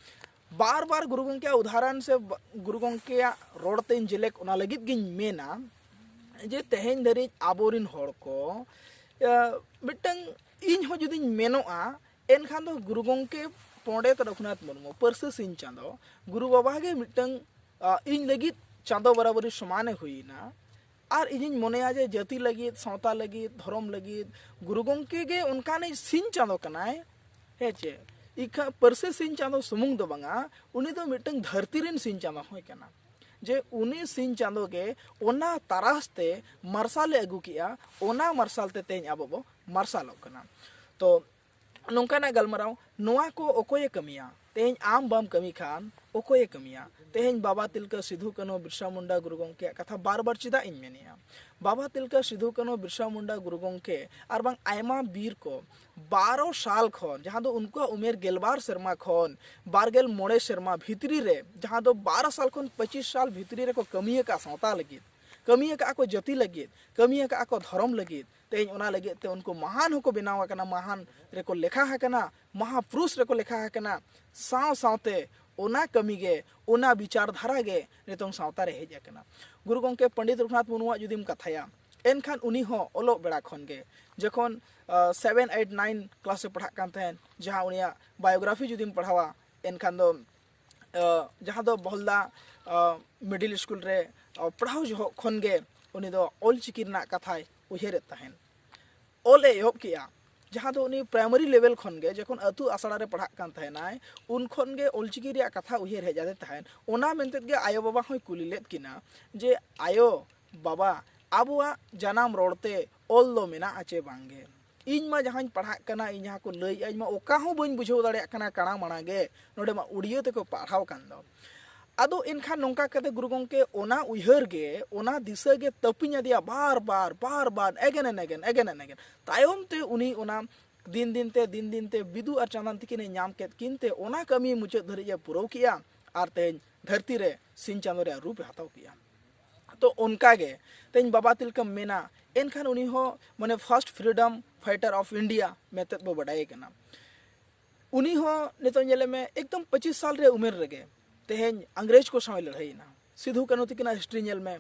ᱵᱟᱨ ᱵᱟᱨ ᱜᱩᱨᱩ ᱜᱚᱢᱠᱮᱭᱟᱜ ᱩᱫᱟᱦᱚᱨᱚᱱ ᱥᱮ ᱵᱟ- ᱜᱩᱨᱩ ᱜᱚᱢᱠᱮᱭᱟᱜ ᱨᱚᱲ ᱛᱮᱧ ᱡᱮᱞᱮᱠ, ᱚᱱᱟ ᱞᱟᱹᱜᱤᱫ ᱜᱤᱧ ᱢᱮᱱᱟ ᱡᱮ ᱛᱮᱦᱮᱧ ᱫᱷᱟᱹᱨᱤᱡ ᱟᱵᱚᱨᱤᱱ ᱦᱚᱲ ᱠᱚ, ᱮ, ᱢᱤᱫᱴᱟᱝ, ᱤᱧ ᱦᱚᱸ ᱡᱩᱫᱤᱧ ᱢᱮᱱᱚᱜᱼᱟ, ᱮᱱᱠᱷᱟᱱ ᱫᱚ ᱜᱩᱨᱩ ᱜᱚᱢᱠᱮ ᱯᱚᱸᱰᱮᱛ ᱨᱚᱜᱷᱩᱱᱟᱛᱷ ᱢᱩᱨᱢᱩ, ᱯᱟᱹᱨᱥᱤ ᱥᱤᱧ ᱪᱟᱸᱫᱚ, ᱜᱩᱨᱩ ᱵᱟᱵᱟ ᱜᱮ ᱢᱤᱫᱴᱟᱝ, ᱟ, ᱤᱧ ᱞᱟᱹᱜᱤᱫ ᱪᱟᱸᱫᱚ ᱵᱟᱨᱟᱵᱟᱹᱨᱤ ᱥᱚᱢᱟᱱᱮ ᱦᱩᱭᱮᱱᱟ᱾ ᱟᱨ ᱤᱧᱤᱧ ᱢᱚᱱᱮᱭᱟ ᱡᱮ ᱡᱟᱹᱛᱤ ᱞᱟᱹᱜᱤᱫ, ᱥᱟᱶᱛᱟ ᱞᱟᱹᱜᱤᱫ, ᱫᱷᱚᱨᱚᱢ ᱞᱟᱹᱜᱤᱫ ᱜᱩᱨᱩ ᱜᱚᱢᱠᱮ ᱜᱮ ᱚᱱᱠᱟᱱᱤᱡ ᱥᱤᱧ ᱪᱟᱸᱫᱚ ᱠᱟᱱᱟᱭ᱾ ᱦᱮᱸ ᱪᱮ? ᱤᱠᱷᱟᱹ ᱯᱟᱹᱨᱥᱤ ᱥᱤᱧ ᱪᱟᱸᱫᱚ ᱥᱩᱢᱩᱝ ᱫᱚ ᱵᱟᱝᱟ, ᱩᱱᱤ ᱫᱚ ᱢᱤᱫᱴᱟᱝ ᱫᱷᱟᱹᱨᱛᱤ ᱨᱮᱱ ᱥᱤᱧ ᱪᱟᱸᱫᱚ ᱦᱚᱸᱭ ᱠᱟᱱᱟ᱾ ᱡᱮ ᱩᱱᱤ ᱥᱤᱧ ᱪᱟᱸᱫᱚ ᱜᱮ ᱚᱱᱟ ᱛᱟᱨᱟᱥ ᱛᱮ ᱢᱟᱨᱥᱟᱞᱮ ᱟᱹᱜᱩ ᱠᱮᱜᱼᱟ, ᱚᱱᱟ ᱢᱟᱨᱥᱟᱞ ᱛᱮ ᱛᱮᱦᱮᱧ ᱟᱵᱚ ᱵᱚ ᱢᱟᱨᱥᱟᱞᱚᱜ ᱠᱟᱱᱟ᱾ ᱛᱚ ᱱᱚᱝᱠᱟᱱᱟᱜ ᱜᱟᱞᱢᱟᱨᱟᱣ, ᱱᱚᱣᱟ ᱠᱚ ᱚᱠᱚᱭᱮ ᱠᱟᱹᱢᱤᱭᱟ? ᱛᱮᱦᱮᱧ ᱟᱢ ᱵᱟᱢ ᱠᱟᱹᱢᱤ ᱠᱷᱟᱱ ᱚᱠᱚᱭᱮ ᱠᱟᱹᱢᱤᱭᱟ? ᱛᱮᱦᱮᱧ ᱵᱟᱵᱟ ᱛᱤᱞᱠᱟᱹ, ᱥᱤᱫᱷᱩ ᱠᱟᱹᱱᱦᱩ, ᱵᱤᱨᱥᱟ ᱢᱩᱱᱰᱟ, ᱜᱩᱨᱩ ᱜᱚᱢᱠᱮᱭᱟᱜ ᱠᱟᱛᱷᱟ ᱵᱟᱨ ᱵᱟᱨ ᱪᱮᱫᱟᱜ ᱤᱧ ᱢᱮᱱᱮᱜᱼᱟ? ᱵᱟᱵᱟ ᱛᱤᱞᱠᱟᱹ, ᱥᱤᱫᱷᱩ ᱠᱟᱹᱱᱦᱩ, ᱵᱤᱨᱥᱟ ᱢᱩᱱᱰᱟ, ᱜᱩᱨᱩ ᱜᱚᱢᱠᱮ ᱟᱨ ᱵᱟᱝ ᱟᱭᱢᱟ ᱵᱤᱨ ᱠᱚ ᱵᱟᱨᱚ ᱥᱟᱞ ᱠᱷᱚᱱ, ᱡᱟᱦᱟᱸ ᱫᱚ ᱩᱱᱠᱩᱣᱟᱜ ᱩᱢᱮᱨ ᱜᱮᱞᱵᱟᱨ ᱥᱮᱨᱢᱟ ᱠᱷᱚᱱ ᱵᱟᱨᱜᱮᱞ ᱢᱚᱬᱮ ᱥᱮᱨᱢᱟ ᱵᱷᱤᱛᱨᱤ ᱨᱮ, ᱡᱟᱦᱟᱸ ᱫᱚ ᱵᱟᱨᱚ ᱥᱟᱞ ᱠᱷᱚᱱ ᱯᱚᱸᱪᱤᱥ ᱥᱟᱞ ᱵᱷᱤᱛᱨᱤ ᱨᱮᱠᱚ ᱠᱟᱹᱢᱤ ᱟᱠᱟᱫ ᱥᱟᱶᱛᱟ ᱞᱟᱹᱜᱤᱫ, ᱠᱟᱹᱢᱤ ᱟᱠᱟᱫ ᱠᱚ ᱡᱟᱹᱛᱤ ᱞᱟᱹᱜᱤᱫ, ᱠᱟᱹᱢᱤ ᱟᱠᱟᱫ ᱠᱚ ᱫᱷᱚᱨᱚᱢ ᱞᱟᱹᱜᱤᱫ, ᱛᱮᱦᱮᱧ ᱚᱱᱟ ᱞᱟᱹᱜᱤᱫ ᱛᱮ ᱩᱱᱠᱩ ᱢᱟᱦᱟᱱ ᱦᱚᱸᱠᱚ ᱵᱮᱱᱟᱣ ᱟᱠᱟᱱᱟ, ᱢᱟᱦᱟᱱ ᱨᱮᱠᱚ ᱞᱮᱠᱷᱟ ᱟᱠᱟᱱᱟ, ᱢᱟᱦᱟ ᱯᱩᱨᱩᱥ ᱨᱮᱠᱚ ᱞᱮᱠᱷᱟ ᱟᱠᱟᱱᱟ᱾ ᱥᱟᱶ ᱥᱟᱶᱛᱮ ᱚᱱᱟ ᱠᱟᱹᱢᱤ ᱜᱮ, ᱚᱱᱟ ᱵᱤᱪᱟᱨ ᱫᱷᱟᱨᱟ ᱜᱮ ᱱᱤᱛᱚᱝ ᱥᱟᱶᱛᱟ ᱨᱮ ᱦᱮᱡ ᱟᱠᱟᱱᱟ᱾ ᱜᱩᱨᱩ ᱜᱚᱢᱠᱮ ᱯᱚᱱᱰᱤᱛ ᱨᱚᱜᱷᱩᱱᱟᱛᱷ ᱢᱩᱨᱢᱩᱣᱟᱜ ᱡᱩᱫᱤᱢ ᱠᱟᱛᱷᱟᱭᱟ, ᱮᱱᱠᱷᱟᱱ ᱩᱱᱤ ᱦᱚᱸ ᱚᱞᱚᱜ ᱵᱮᱲᱟ ᱠᱷᱚᱱ ᱜᱮ, ᱡᱚᱠᱷᱚᱱ ᱥᱮᱵᱷᱮᱱ, ᱮᱭᱤᱴ, ᱱᱟᱭᱤᱱ ᱠᱞᱟᱥ ᱮ ᱯᱟᱲᱦᱟᱜ ᱠᱟᱱ ᱛᱟᱦᱮᱸᱫ, ᱡᱟᱦᱟᱸ ᱩᱱᱤᱭᱟᱜ ᱵᱟᱭᱳᱜᱨᱟᱯᱷᱤ ᱡᱩᱫᱤᱢ ᱯᱟᱲᱦᱟᱣᱟ, ᱮᱱᱠᱷᱟᱱ ᱫᱚ ᱟᱸ, ᱡᱟᱦᱟᱸ ᱫᱚ ᱵᱚᱦᱚᱞᱫᱟ ᱢᱤᱰᱤᱞ ᱥᱠᱩᱞ ᱨᱮ ᱟᱸ, ᱯᱟᱲᱦᱟᱣ ᱡᱚᱦᱚᱜ ᱠᱷᱚᱱ ᱜᱮ ᱩᱱᱤ ᱫᱚ ᱚᱞ ᱪᱤᱠᱤ ᱨᱮᱱᱟᱜ ᱠᱟᱛᱷᱟᱭ ᱩᱭᱦᱟᱹᱨᱮᱫ ᱛᱟᱦᱮᱸᱱ᱾ ᱚᱞ ᱮ ᱮᱦᱚᱵ ᱠᱮᱜᱼᱟ, ᱡᱟᱦᱟᱸ ᱫᱚ ᱩᱱᱤ ᱯᱨᱟᱭᱢᱟᱨᱤ ᱞᱮᱵᱮᱞ ᱠᱷᱚᱱ ᱜᱮ, ᱡᱚᱠᱷᱚᱱ ᱟᱹᱛᱩ ᱟᱥᱲᱟ ᱨᱮ ᱯᱟᱲᱦᱟᱜ ᱠᱟᱱ ᱛᱟᱦᱮᱱᱟᱭ, ᱩᱱ ᱠᱷᱚᱱ ᱜᱮ ᱚᱞ ᱪᱤᱠᱤ ᱨᱮᱭᱟᱜ ᱠᱟᱛᱷᱟ ᱩᱭᱦᱟᱹᱨ ᱦᱮᱡ ᱟᱫᱮ ᱛᱟᱦᱮᱸᱱ᱾ ᱚᱱᱟ ᱢᱮᱱᱛᱮᱫ ᱜᱮ ᱟᱭᱳ ᱵᱟᱵᱟ ᱦᱚᱸᱭ ᱠᱩᱞᱤ ᱞᱮᱫ ᱠᱤᱱᱟ ᱡᱮ, "ᱟᱭᱳ, ᱵᱟᱵᱟ, ᱟᱵᱚᱣᱟᱜ ᱡᱟᱱᱟᱢ ᱨᱚᱲ ᱛᱮ ᱚᱞ ᱫᱚ ᱢᱮᱱᱟᱜᱼᱟ ᱪᱮ ᱵᱟᱝ ᱜᱮ? ᱤᱧ ᱢᱟ ᱡᱟᱦᱟᱸᱧ ᱯᱟᱲᱦᱟᱜ ᱠᱟᱱᱟ, ᱤᱧ ᱡᱟᱦᱟᱸ ᱠᱚ ᱞᱟᱹᱭᱮᱜᱼᱟ, ᱤᱧ ᱢᱟ ᱚᱠᱟ ᱦᱚᱸ ᱵᱟᱹᱧ ᱵᱩᱡᱷᱟᱹᱣ ᱫᱟᱲᱮᱭᱟᱜ ᱠᱟᱱᱟ, ᱠᱟᱬᱟ ᱢᱟᱬᱟ ᱜᱮ, ᱱᱚᱰᱮ ᱢᱟ ᱩᱲᱤᱭᱟᱹ ᱛᱮᱠᱚ ᱯᱟᱲᱦᱟᱣ ᱠᱟᱱ ᱫᱚ᱾" ᱟᱫᱚ ᱮᱱᱠᱷᱟᱱ ᱱᱚᱝᱠᱟ ᱠᱟᱛᱮ ᱜᱩᱨᱩ ᱜᱚᱢᱠᱮ ᱚᱱᱟ ᱩᱭᱦᱟᱹᱨ ᱜᱮ, ᱚᱱᱟ ᱫᱤᱥᱟᱹ ᱜᱮ ᱛᱟᱹᱯᱤᱧ ᱟᱫᱮᱭᱟ ᱵᱟᱨ ᱵᱟᱨ, ᱵᱟᱨ ᱵᱟᱨ, again and again, again and again᱾ ᱛᱟᱭᱚᱢ ᱛᱮ ᱩᱱᱤ ᱚᱱᱟ ᱫᱤᱱ ᱫᱤᱱ ᱛᱮ, ᱫᱤᱱ ᱫᱤᱱ ᱛᱮ ᱵᱤᱫᱩ ᱟᱨ ᱪᱟᱸᱫᱟᱱ ᱛᱤᱠᱤᱱᱮ ᱧᱟᱢ ᱠᱮᱫ ᱠᱤᱱ ᱛᱮ ᱚᱱᱟ ᱠᱟᱹᱢᱤ ᱢᱩᱪᱟᱹᱫ ᱫᱷᱟᱹᱨᱤᱡ ᱮ ᱯᱩᱨᱟᱹᱣ ᱠᱮᱜᱼᱟ ᱟᱨ ᱛᱮᱦᱮᱧ ᱫᱷᱟᱹᱨᱛᱤ ᱨᱮ ᱥᱤᱧ ᱪᱟᱸᱫᱚ ᱨᱮᱭᱟᱜ ᱨᱩᱯ ᱮ ᱦᱟᱛᱟᱣ ᱠᱮᱜᱼᱟ᱾ ᱛᱚ ᱚᱱᱠᱟ ᱜᱮ ᱛᱮᱦᱮᱧ ᱵᱟᱵᱟ ᱛᱤᱞᱠᱟᱹᱢ ᱢᱮᱱᱟ, ᱮᱱᱠᱷᱟᱱ ᱩᱱᱤ ᱦᱚᱸ ᱢᱟᱱᱮ first freedom fighter of India ᱢᱮᱱᱛᱮᱫ ᱵᱚ ᱵᱟᱰᱟᱭᱮ ᱠᱟᱱᱟ᱾ ᱩᱱᱤ ᱦᱚᱸ ᱱᱤᱛᱚᱜ ᱧᱮᱞᱮ ᱢᱮ, ᱮᱠᱫᱚᱢ ᱯᱚᱸᱪᱤᱥ ᱥᱟᱞ ᱨᱮ ᱩᱢᱮᱨ ᱨᱮᱜᱮ ᱛᱮᱦᱮᱧ ᱤᱝᱨᱮᱡᱽ ᱠᱚ ᱥᱟᱶ ᱞᱟᱹᱲᱦᱟᱹᱭᱮᱱᱟ᱾ ᱥᱤᱫᱷᱩ ᱠᱟᱹᱱᱦᱩ ᱛᱟᱹᱠᱤᱱᱟᱜ ᱦᱤᱥᱴᱨᱤ ᱧᱮᱞ ᱢᱮ,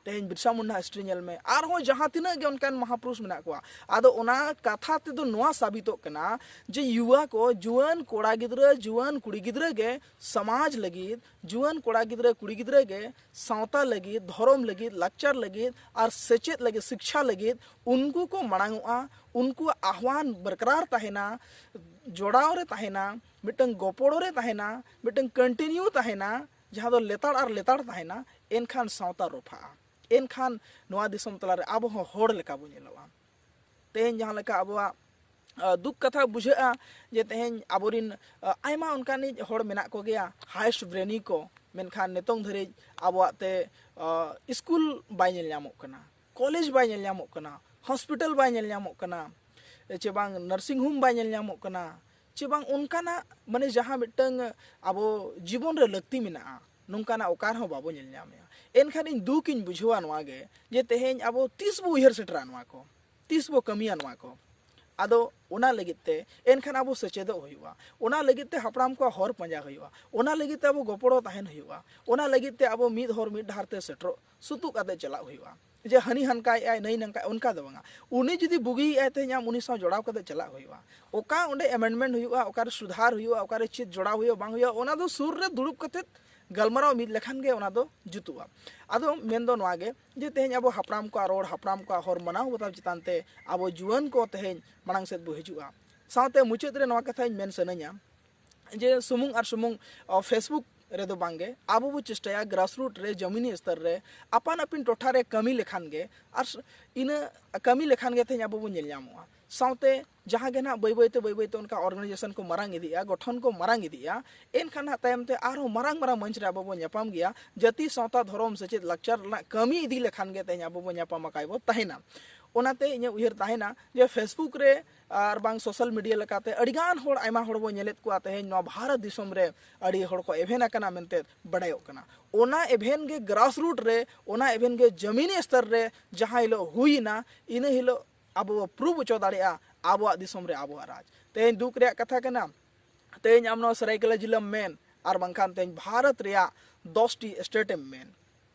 ᱛᱮᱦᱮᱧ ᱵᱤᱨᱥᱟ ᱢᱩᱱᱰᱟ ᱦᱤᱥᱴᱨᱤ ᱧᱮᱞ ᱢᱮ, ᱟᱨᱦᱚᱸ ᱡᱟᱦᱟᱸ ᱛᱤᱱᱟᱹᱜ ᱜᱮ ᱚᱱᱠᱟᱱ ᱢᱟᱦᱟᱯᱩᱨᱩᱥ ᱢᱮᱱᱟᱜ ᱠᱚᱣᱟ᱾ ᱟᱫᱚ ᱚᱱᱟ ᱠᱟᱛᱷᱟ ᱛᱮᱫᱚ ᱱᱚᱣᱟ ᱥᱟᱵᱤᱛᱚᱜ ᱠᱟᱱᱟ ᱡᱮ ᱭᱩᱣᱟ ᱠᱚ, ᱡᱩᱣᱟᱹᱱ ᱠᱚᱲᱟ ᱜᱤᱫᱽᱨᱟᱹ, ᱡᱩᱣᱟᱹᱱ ᱠᱩᱲᱤ ᱜᱤᱫᱽᱨᱟᱹ ᱜᱮ ᱥᱚᱢᱟᱡᱽ ᱞᱟᱹᱜᱤᱫ, ᱡᱩᱣᱟᱹᱱ ᱠᱚᱲᱟ ᱜᱤᱫᱽᱨᱟᱹ ᱠᱩᱲᱤ ᱜᱤᱫᱽᱨᱟᱹ ᱜᱮ ᱥᱟᱶᱛᱟ ᱞᱟᱹᱜᱤᱫ, ᱫᱷᱚᱨᱚᱢ ᱞᱟᱹᱜᱤᱫ, ᱞᱟᱠᱪᱟᱨ ᱞᱟᱹᱜᱤᱫ ᱟᱨ ᱥᱮᱪᱮᱫ ᱞᱟᱹᱜᱤᱫ, ᱥᱤᱠᱪᱷᱟ ᱞᱟᱹᱜᱤᱫ ᱩᱱᱠᱩ ᱠᱚ ᱢᱟᱲᱟᱝ ᱚᱜᱼᱟ, ᱩᱱᱠᱩᱣᱟᱜ ᱟᱦᱣᱟᱱ ᱵᱚᱨᱠᱨᱟᱨ ᱛᱟᱦᱮᱱᱟ, ᱡᱚᱲᱟᱣ ᱨᱮ ᱛᱟᱦᱮᱱᱟ, ᱢᱤᱫᱴᱟᱝ ᱜᱚᱯᱚᱲᱚ ᱨᱮ ᱛᱟᱦᱮᱱᱟ, ᱢᱤᱫᱴᱟᱝ ᱠᱚᱱᱴᱤᱱᱤᱭᱩ ᱛᱟᱦᱮᱱᱟ, ᱡᱟᱦᱟᱸ ᱫᱚ ᱞᱮᱛᱟᱲ ᱟᱨ ᱞᱮᱛᱟᱲ ᱛᱟᱦᱮᱱᱟ, ᱮᱱᱠᱷᱟᱱ ᱥᱟᱶᱛᱟ ᱨᱚᱯᱷᱟᱜᱼᱟ᱾ ᱮᱱᱠᱷᱟᱱ ᱱᱚᱣᱟ ᱫᱤᱥᱚᱢ ᱛᱟᱞᱟᱨᱮ ᱟᱵᱚ ᱦᱚᱸ ᱦᱚᱲ ᱞᱮᱠᱟ ᱵᱚ ᱧᱮᱞᱚᱜᱼᱟ᱾ ᱛᱮᱦᱮᱧ ᱡᱟᱦᱟᱸ ᱞᱮᱠᱟ ᱟᱵᱚᱣᱟᱜ ᱟ, ᱫᱩᱠ ᱠᱟᱛᱷᱟ ᱵᱩᱡᱷᱟᱹᱜᱼᱟ ᱡᱮ ᱛᱮᱦᱮᱧ ᱟᱵᱚᱨᱤᱱ, ᱟ, ᱟᱭᱢᱟ ᱚᱱᱠᱟᱱᱤᱡ ᱦᱚᱲ ᱢᱮᱱᱟᱜ ᱠᱚᱜᱮᱭᱟ, ᱦᱟᱭᱮᱥᱴ ᱵᱨᱮᱱᱤ ᱠᱚ, ᱢᱮᱱᱠᱷᱟᱱ ᱱᱤᱛᱚᱝ ᱫᱷᱟᱹᱨᱤᱡ ᱟᱵᱚᱣᱟᱜ ᱛᱮ, ᱟ, ᱥᱠᱩᱞ ᱵᱟᱭ ᱧᱮᱞ ᱧᱟᱢᱚᱜ ᱠᱟᱱᱟ, ᱠᱚᱞᱮᱡᱽ ᱵᱟᱭ ᱧᱮᱞ ᱧᱟᱢᱚᱜ ᱠᱟᱱᱟ, ᱦᱚᱥᱯᱤᱴᱟᱞ ᱵᱟᱭ ᱧᱮᱞ ᱧᱟᱢᱚᱜ ᱠᱟᱱᱟ, ᱪᱮ ᱵᱟᱝ ᱱᱟᱨᱥᱤᱝ ᱦᱳᱢ ᱵᱟᱭ ᱧᱮᱞ ᱧᱟᱢᱚᱜ ᱠᱟᱱᱟ, ᱪᱮ ᱵᱟᱝ ᱚᱱᱠᱟᱱᱟᱜ ᱢᱟᱱᱮ ᱡᱟᱦᱟᱸ ᱢᱤᱫᱴᱟᱝ ᱟᱵᱚ ᱡᱤᱵᱚᱱ ᱨᱮ ᱞᱟᱹᱠᱛᱤ ᱢᱮᱱᱟᱜᱼᱟ, ᱱᱚᱝᱠᱟᱱᱟᱜ ᱚᱠᱟ ᱨᱮᱦᱚᱸ ᱵᱟᱵᱚ ᱧᱮᱞ ᱧᱟᱢᱮᱜᱼᱟ᱾ ᱮᱱᱠᱷᱟᱱ ᱤᱧ ᱫᱩᱠ ᱤᱧ ᱵᱩᱡᱷᱟᱹᱣᱟ ᱱᱚᱣᱟ ᱜᱮ ᱡᱮ ᱛᱮᱦᱮᱧ ᱟᱵᱚ ᱛᱤᱥ ᱵᱚ ᱩᱭᱦᱟᱹᱨ ᱥᱮᱴᱮᱨᱟ ᱱᱚᱣᱟ ᱠᱚ, ᱛᱤᱥ ᱵᱚ ᱠᱟᱹᱢᱤᱭᱟ ᱱᱚᱣᱟ ᱠᱚ? ᱟᱫᱚ ᱚᱱᱟ ᱞᱟᱹᱜᱤᱫ ᱛᱮ ᱮᱱᱠᱷᱟᱱ ᱟᱵᱚ ᱥᱮᱪᱮᱫᱚᱜ ᱦᱩᱭᱩᱜᱼᱟ, ᱚᱱᱟ ᱞᱟᱹᱜᱤᱫ ᱛᱮ ᱦᱟᱯᱲᱟᱢ ᱠᱚᱣᱟᱜ ᱦᱚᱨ ᱯᱟᱸᱡᱟ ᱦᱩᱭᱩᱜᱼᱟ, ᱚᱱᱟ ᱞᱟᱹᱜᱤᱫ ᱛᱮ ᱟᱵᱚ ᱜᱚᱯᱚᱲᱚ ᱛᱟᱦᱮᱱ ᱦᱩᱭᱩᱜᱼᱟ, ᱚᱱᱟ ᱞᱟᱹᱜᱤᱫ ᱛᱮ ᱟᱵᱚ ᱢᱤᱫ ᱦᱚᱨ ᱢᱤᱫ ᱰᱟᱦᱟᱨ ᱛᱮ ᱥᱮᱴᱮᱨᱚᱜ, ᱥᱩᱛᱩᱜ ᱠᱟᱛᱮ ᱪᱟᱞᱟᱜ ᱦᱩᱭᱩᱜᱼᱟ᱾ ᱡᱮ ᱦᱟᱹᱱᱤ ᱦᱟᱱᱠᱟᱭᱮᱜᱼᱟᱭ, ᱱᱟᱹᱭ ᱱᱟᱝᱠᱟ, ᱚᱱᱠᱟ ᱫᱚ ᱵᱟᱝᱟ᱾ ᱩᱱᱤ ᱡᱩᱫᱤ ᱵᱩᱜᱤᱭᱮᱜᱼᱟᱭ, ᱛᱮᱦᱮᱧ ᱟᱢ ᱩᱱᱤ ᱥᱟᱶ ᱡᱚᱲᱟᱣ ᱠᱟᱛᱮ ᱪᱟᱞᱟᱜ ᱦᱩᱭᱩᱜᱼᱟ᱾ ᱚᱠᱟ ᱚᱸᱰᱮ ᱟᱢᱮᱱᱰᱢᱮᱱᱴ ᱦᱩᱭᱩᱜᱼᱟ, ᱚᱠᱟᱨᱮ ᱥᱩᱫᱷᱟᱨ ᱦᱩᱭᱩᱜᱼᱟ, ᱚᱠᱟᱨᱮ ᱪᱮᱫ ᱡᱚᱲᱟᱣ ᱦᱩᱭᱩᱜᱼᱟ, ᱵᱟᱝ ᱦᱩᱭᱩᱜᱼᱟ, ᱚᱱᱟ ᱫᱚ ᱥᱩᱨ ᱨᱮ ᱫᱩᱲᱩᱵ ᱠᱟᱛᱮ ᱜᱟᱞᱢᱟᱨᱟᱣ ᱢᱤᱫ ᱞᱮᱠᱷᱟᱱ ᱜᱮ ᱚᱱᱟ ᱫᱚ ᱡᱩᱛᱩᱜᱼᱟ᱾ ᱟᱫᱚ ᱢᱮᱱᱫᱚ ᱱᱚᱣᱟ ᱜᱮ ᱡᱮ ᱛᱮᱦᱮᱧ ᱟᱵᱚ ᱦᱟᱯᱲᱟᱢ ᱠᱚᱣᱟᱜ ᱨᱚᱲ, ᱦᱟᱯᱲᱟᱢ ᱠᱚᱣᱟᱜ ᱦᱚᱨ ᱢᱟᱱᱟᱣ ᱵᱟᱛᱟᱣ ᱪᱮᱛᱟᱱ ᱛᱮ ᱟᱵᱚ ᱡᱩᱣᱟᱹᱱ ᱠᱚ ᱛᱮᱦᱮᱧ ᱢᱟᱲᱟᱝ ᱥᱮᱫ ᱵᱚ ᱦᱤᱡᱩᱜᱼᱟ᱾ ᱥᱟᱶᱛᱮ ᱢᱩᱪᱟᱹᱫ ᱨᱮ ᱱᱚᱣᱟ ᱠᱟᱛᱷᱟᱧ ᱢᱮᱱ ᱥᱟᱱᱟᱧᱟ ᱡᱮ ᱥᱩᱢᱩᱝ ᱟᱨ ᱥᱩᱢᱩᱝ, ᱚ, Facebook ᱨᱮᱫᱚ ᱵᱟᱝᱜᱮ, ᱟᱵᱚ ᱵᱚ ᱪᱮᱥᱴᱟᱭᱟ grassroot ᱨᱮ, ᱡᱚᱢᱤᱱᱤ ᱥᱛᱚᱨ ᱨᱮ, ᱟᱯᱟᱱ ᱟᱹᱯᱤᱱ ᱴᱚᱴᱷᱟ ᱨᱮ ᱠᱟᱹᱢᱤ ᱞᱮᱠᱷᱟᱱ ᱜᱮ, ᱟᱨ ᱥ-, ᱤᱱᱟᱹ ᱠᱟᱹᱢᱤ ᱞᱮᱠᱷᱟᱱ ᱜᱮ ᱛᱮᱦᱮᱧ ᱟᱵᱚ ᱵᱚᱱ ᱧᱮᱞ ᱧᱟᱢᱚᱜᱼᱟ᱾ ᱥᱟᱶᱛᱮ ᱡᱟᱦᱟᱸ ᱜᱮ ᱱᱟᱦᱟᱜ ᱵᱟᱹᱭ ᱵᱟᱹᱭᱛᱮ, ᱵᱟᱹᱭ ᱵᱟᱹᱭᱛᱮ ᱚᱱᱠᱟ ᱚᱨᱜᱟᱱᱟᱭᱡᱮᱥᱚᱱ ᱠᱚ ᱢᱟᱨᱟᱝ ᱤᱫᱤᱜᱼᱟ, ᱜᱚᱴᱷᱚᱱ ᱠᱚ ᱢᱟᱨᱟᱝ ᱤᱫᱤᱜᱼᱟ, ᱮᱱᱠᱷᱟᱱ ᱱᱟᱦᱟᱜ ᱛᱟᱭᱚᱢ ᱛᱮ ᱟᱨᱦᱚᱸ ᱢᱟᱨᱟᱝ ᱢᱟᱨᱟᱝ ᱢᱚᱧᱪ ᱨᱮ ᱟᱵᱚ ᱵᱚᱱ ᱧᱟᱯᱟᱢ ᱜᱮᱭᱟ᱾ ᱡᱟᱹᱛᱤ, ᱥᱟᱶᱛᱟ, ᱫᱷᱚᱨᱚᱢ, ᱥᱮᱪᱮᱫ, ᱞᱟᱠᱪᱟᱨ ᱨᱮᱱᱟᱜ ᱠᱟᱹᱢᱤ ᱤᱫᱤ ᱞᱮᱠᱷᱟᱱ ᱜᱮ ᱛᱮᱦᱮᱧ ᱟᱵᱚ ᱵᱚᱱ ᱧᱟᱯᱟᱢ ᱟᱠᱟᱭ ᱵᱚ ᱛᱟᱦᱮᱱᱟ᱾ ᱚᱱᱟᱛᱮ ᱤᱧᱟᱹᱜ ᱩᱭᱦᱟᱹᱨ ᱛᱟᱦᱮᱱᱟ ᱡᱮ Facebook ᱨᱮ ᱟᱨ ᱵᱟᱝ ᱥᱳᱥᱟᱞ ᱢᱤᱰᱤᱭᱟ ᱞᱮᱠᱟᱛᱮ ᱟᱹᱰᱤᱜᱟᱱ ᱦᱚᱲ, ᱟᱭᱢᱟ ᱦᱚᱲ ᱵᱚ ᱧᱮᱞᱮᱫ ᱠᱚᱣᱟ ᱛᱮᱦᱮᱧ ᱱᱚᱣᱟ ᱵᱷᱟᱨᱚᱛ ᱫᱤᱥᱚᱢ ᱨᱮ ᱟᱹᱰᱤ ᱦᱚᱲ ᱠᱚ ᱮᱵᱷᱮᱱ ᱟᱠᱟᱱᱟ ᱢᱮᱱᱛᱮ ᱵᱟᱰᱟᱭᱚᱜ ᱠᱟᱱᱟ᱾ ᱚᱱᱟ ᱮᱵᱷᱮᱱ ᱜᱮ grassroot ᱨᱮ, ᱚᱱᱟ ᱮᱵᱷᱮᱱ ᱜᱮ ᱡᱟᱹᱢᱤᱱᱤ ᱥᱛᱚᱨ ᱨᱮ ᱡᱟᱦᱟᱸ ᱦᱤᱞᱳᱜ ᱦᱩᱭᱮᱱᱟ, ᱤᱱᱟᱹ ᱦᱤᱞᱳᱜ ᱟᱵᱚ ᱵᱚ prove ᱦᱚᱪᱚ ᱫᱟᱲᱮᱭᱟᱜᱼᱟ ᱟᱵᱚᱣᱟᱜ ᱫᱤᱥᱚᱢ ᱨᱮ ᱟᱵᱚᱣᱟᱜ ᱨᱟᱡᱽ᱾ ᱛᱮᱦᱮᱧ ᱫᱩᱠ ᱨᱮᱭᱟᱜ ᱠᱟᱛᱷᱟ ᱠᱟᱱᱟ, ᱛᱮᱦᱮᱧ ᱟᱢ ᱱᱚᱣᱟ ᱥᱟᱹᱨᱟᱹᱭᱠᱮᱞᱟ ᱡᱤᱞᱟᱹᱢ ᱢᱮᱱ, ᱟᱨ ᱵᱟᱝᱠᱷᱟᱱ ᱛᱮᱦᱮᱧ ᱵᱷᱟᱨᱚᱛ ᱨᱮᱭᱟᱜ ᱫᱚᱥᱴᱤ ᱥᱴᱮᱴ ᱮᱢ ᱢᱮᱱ,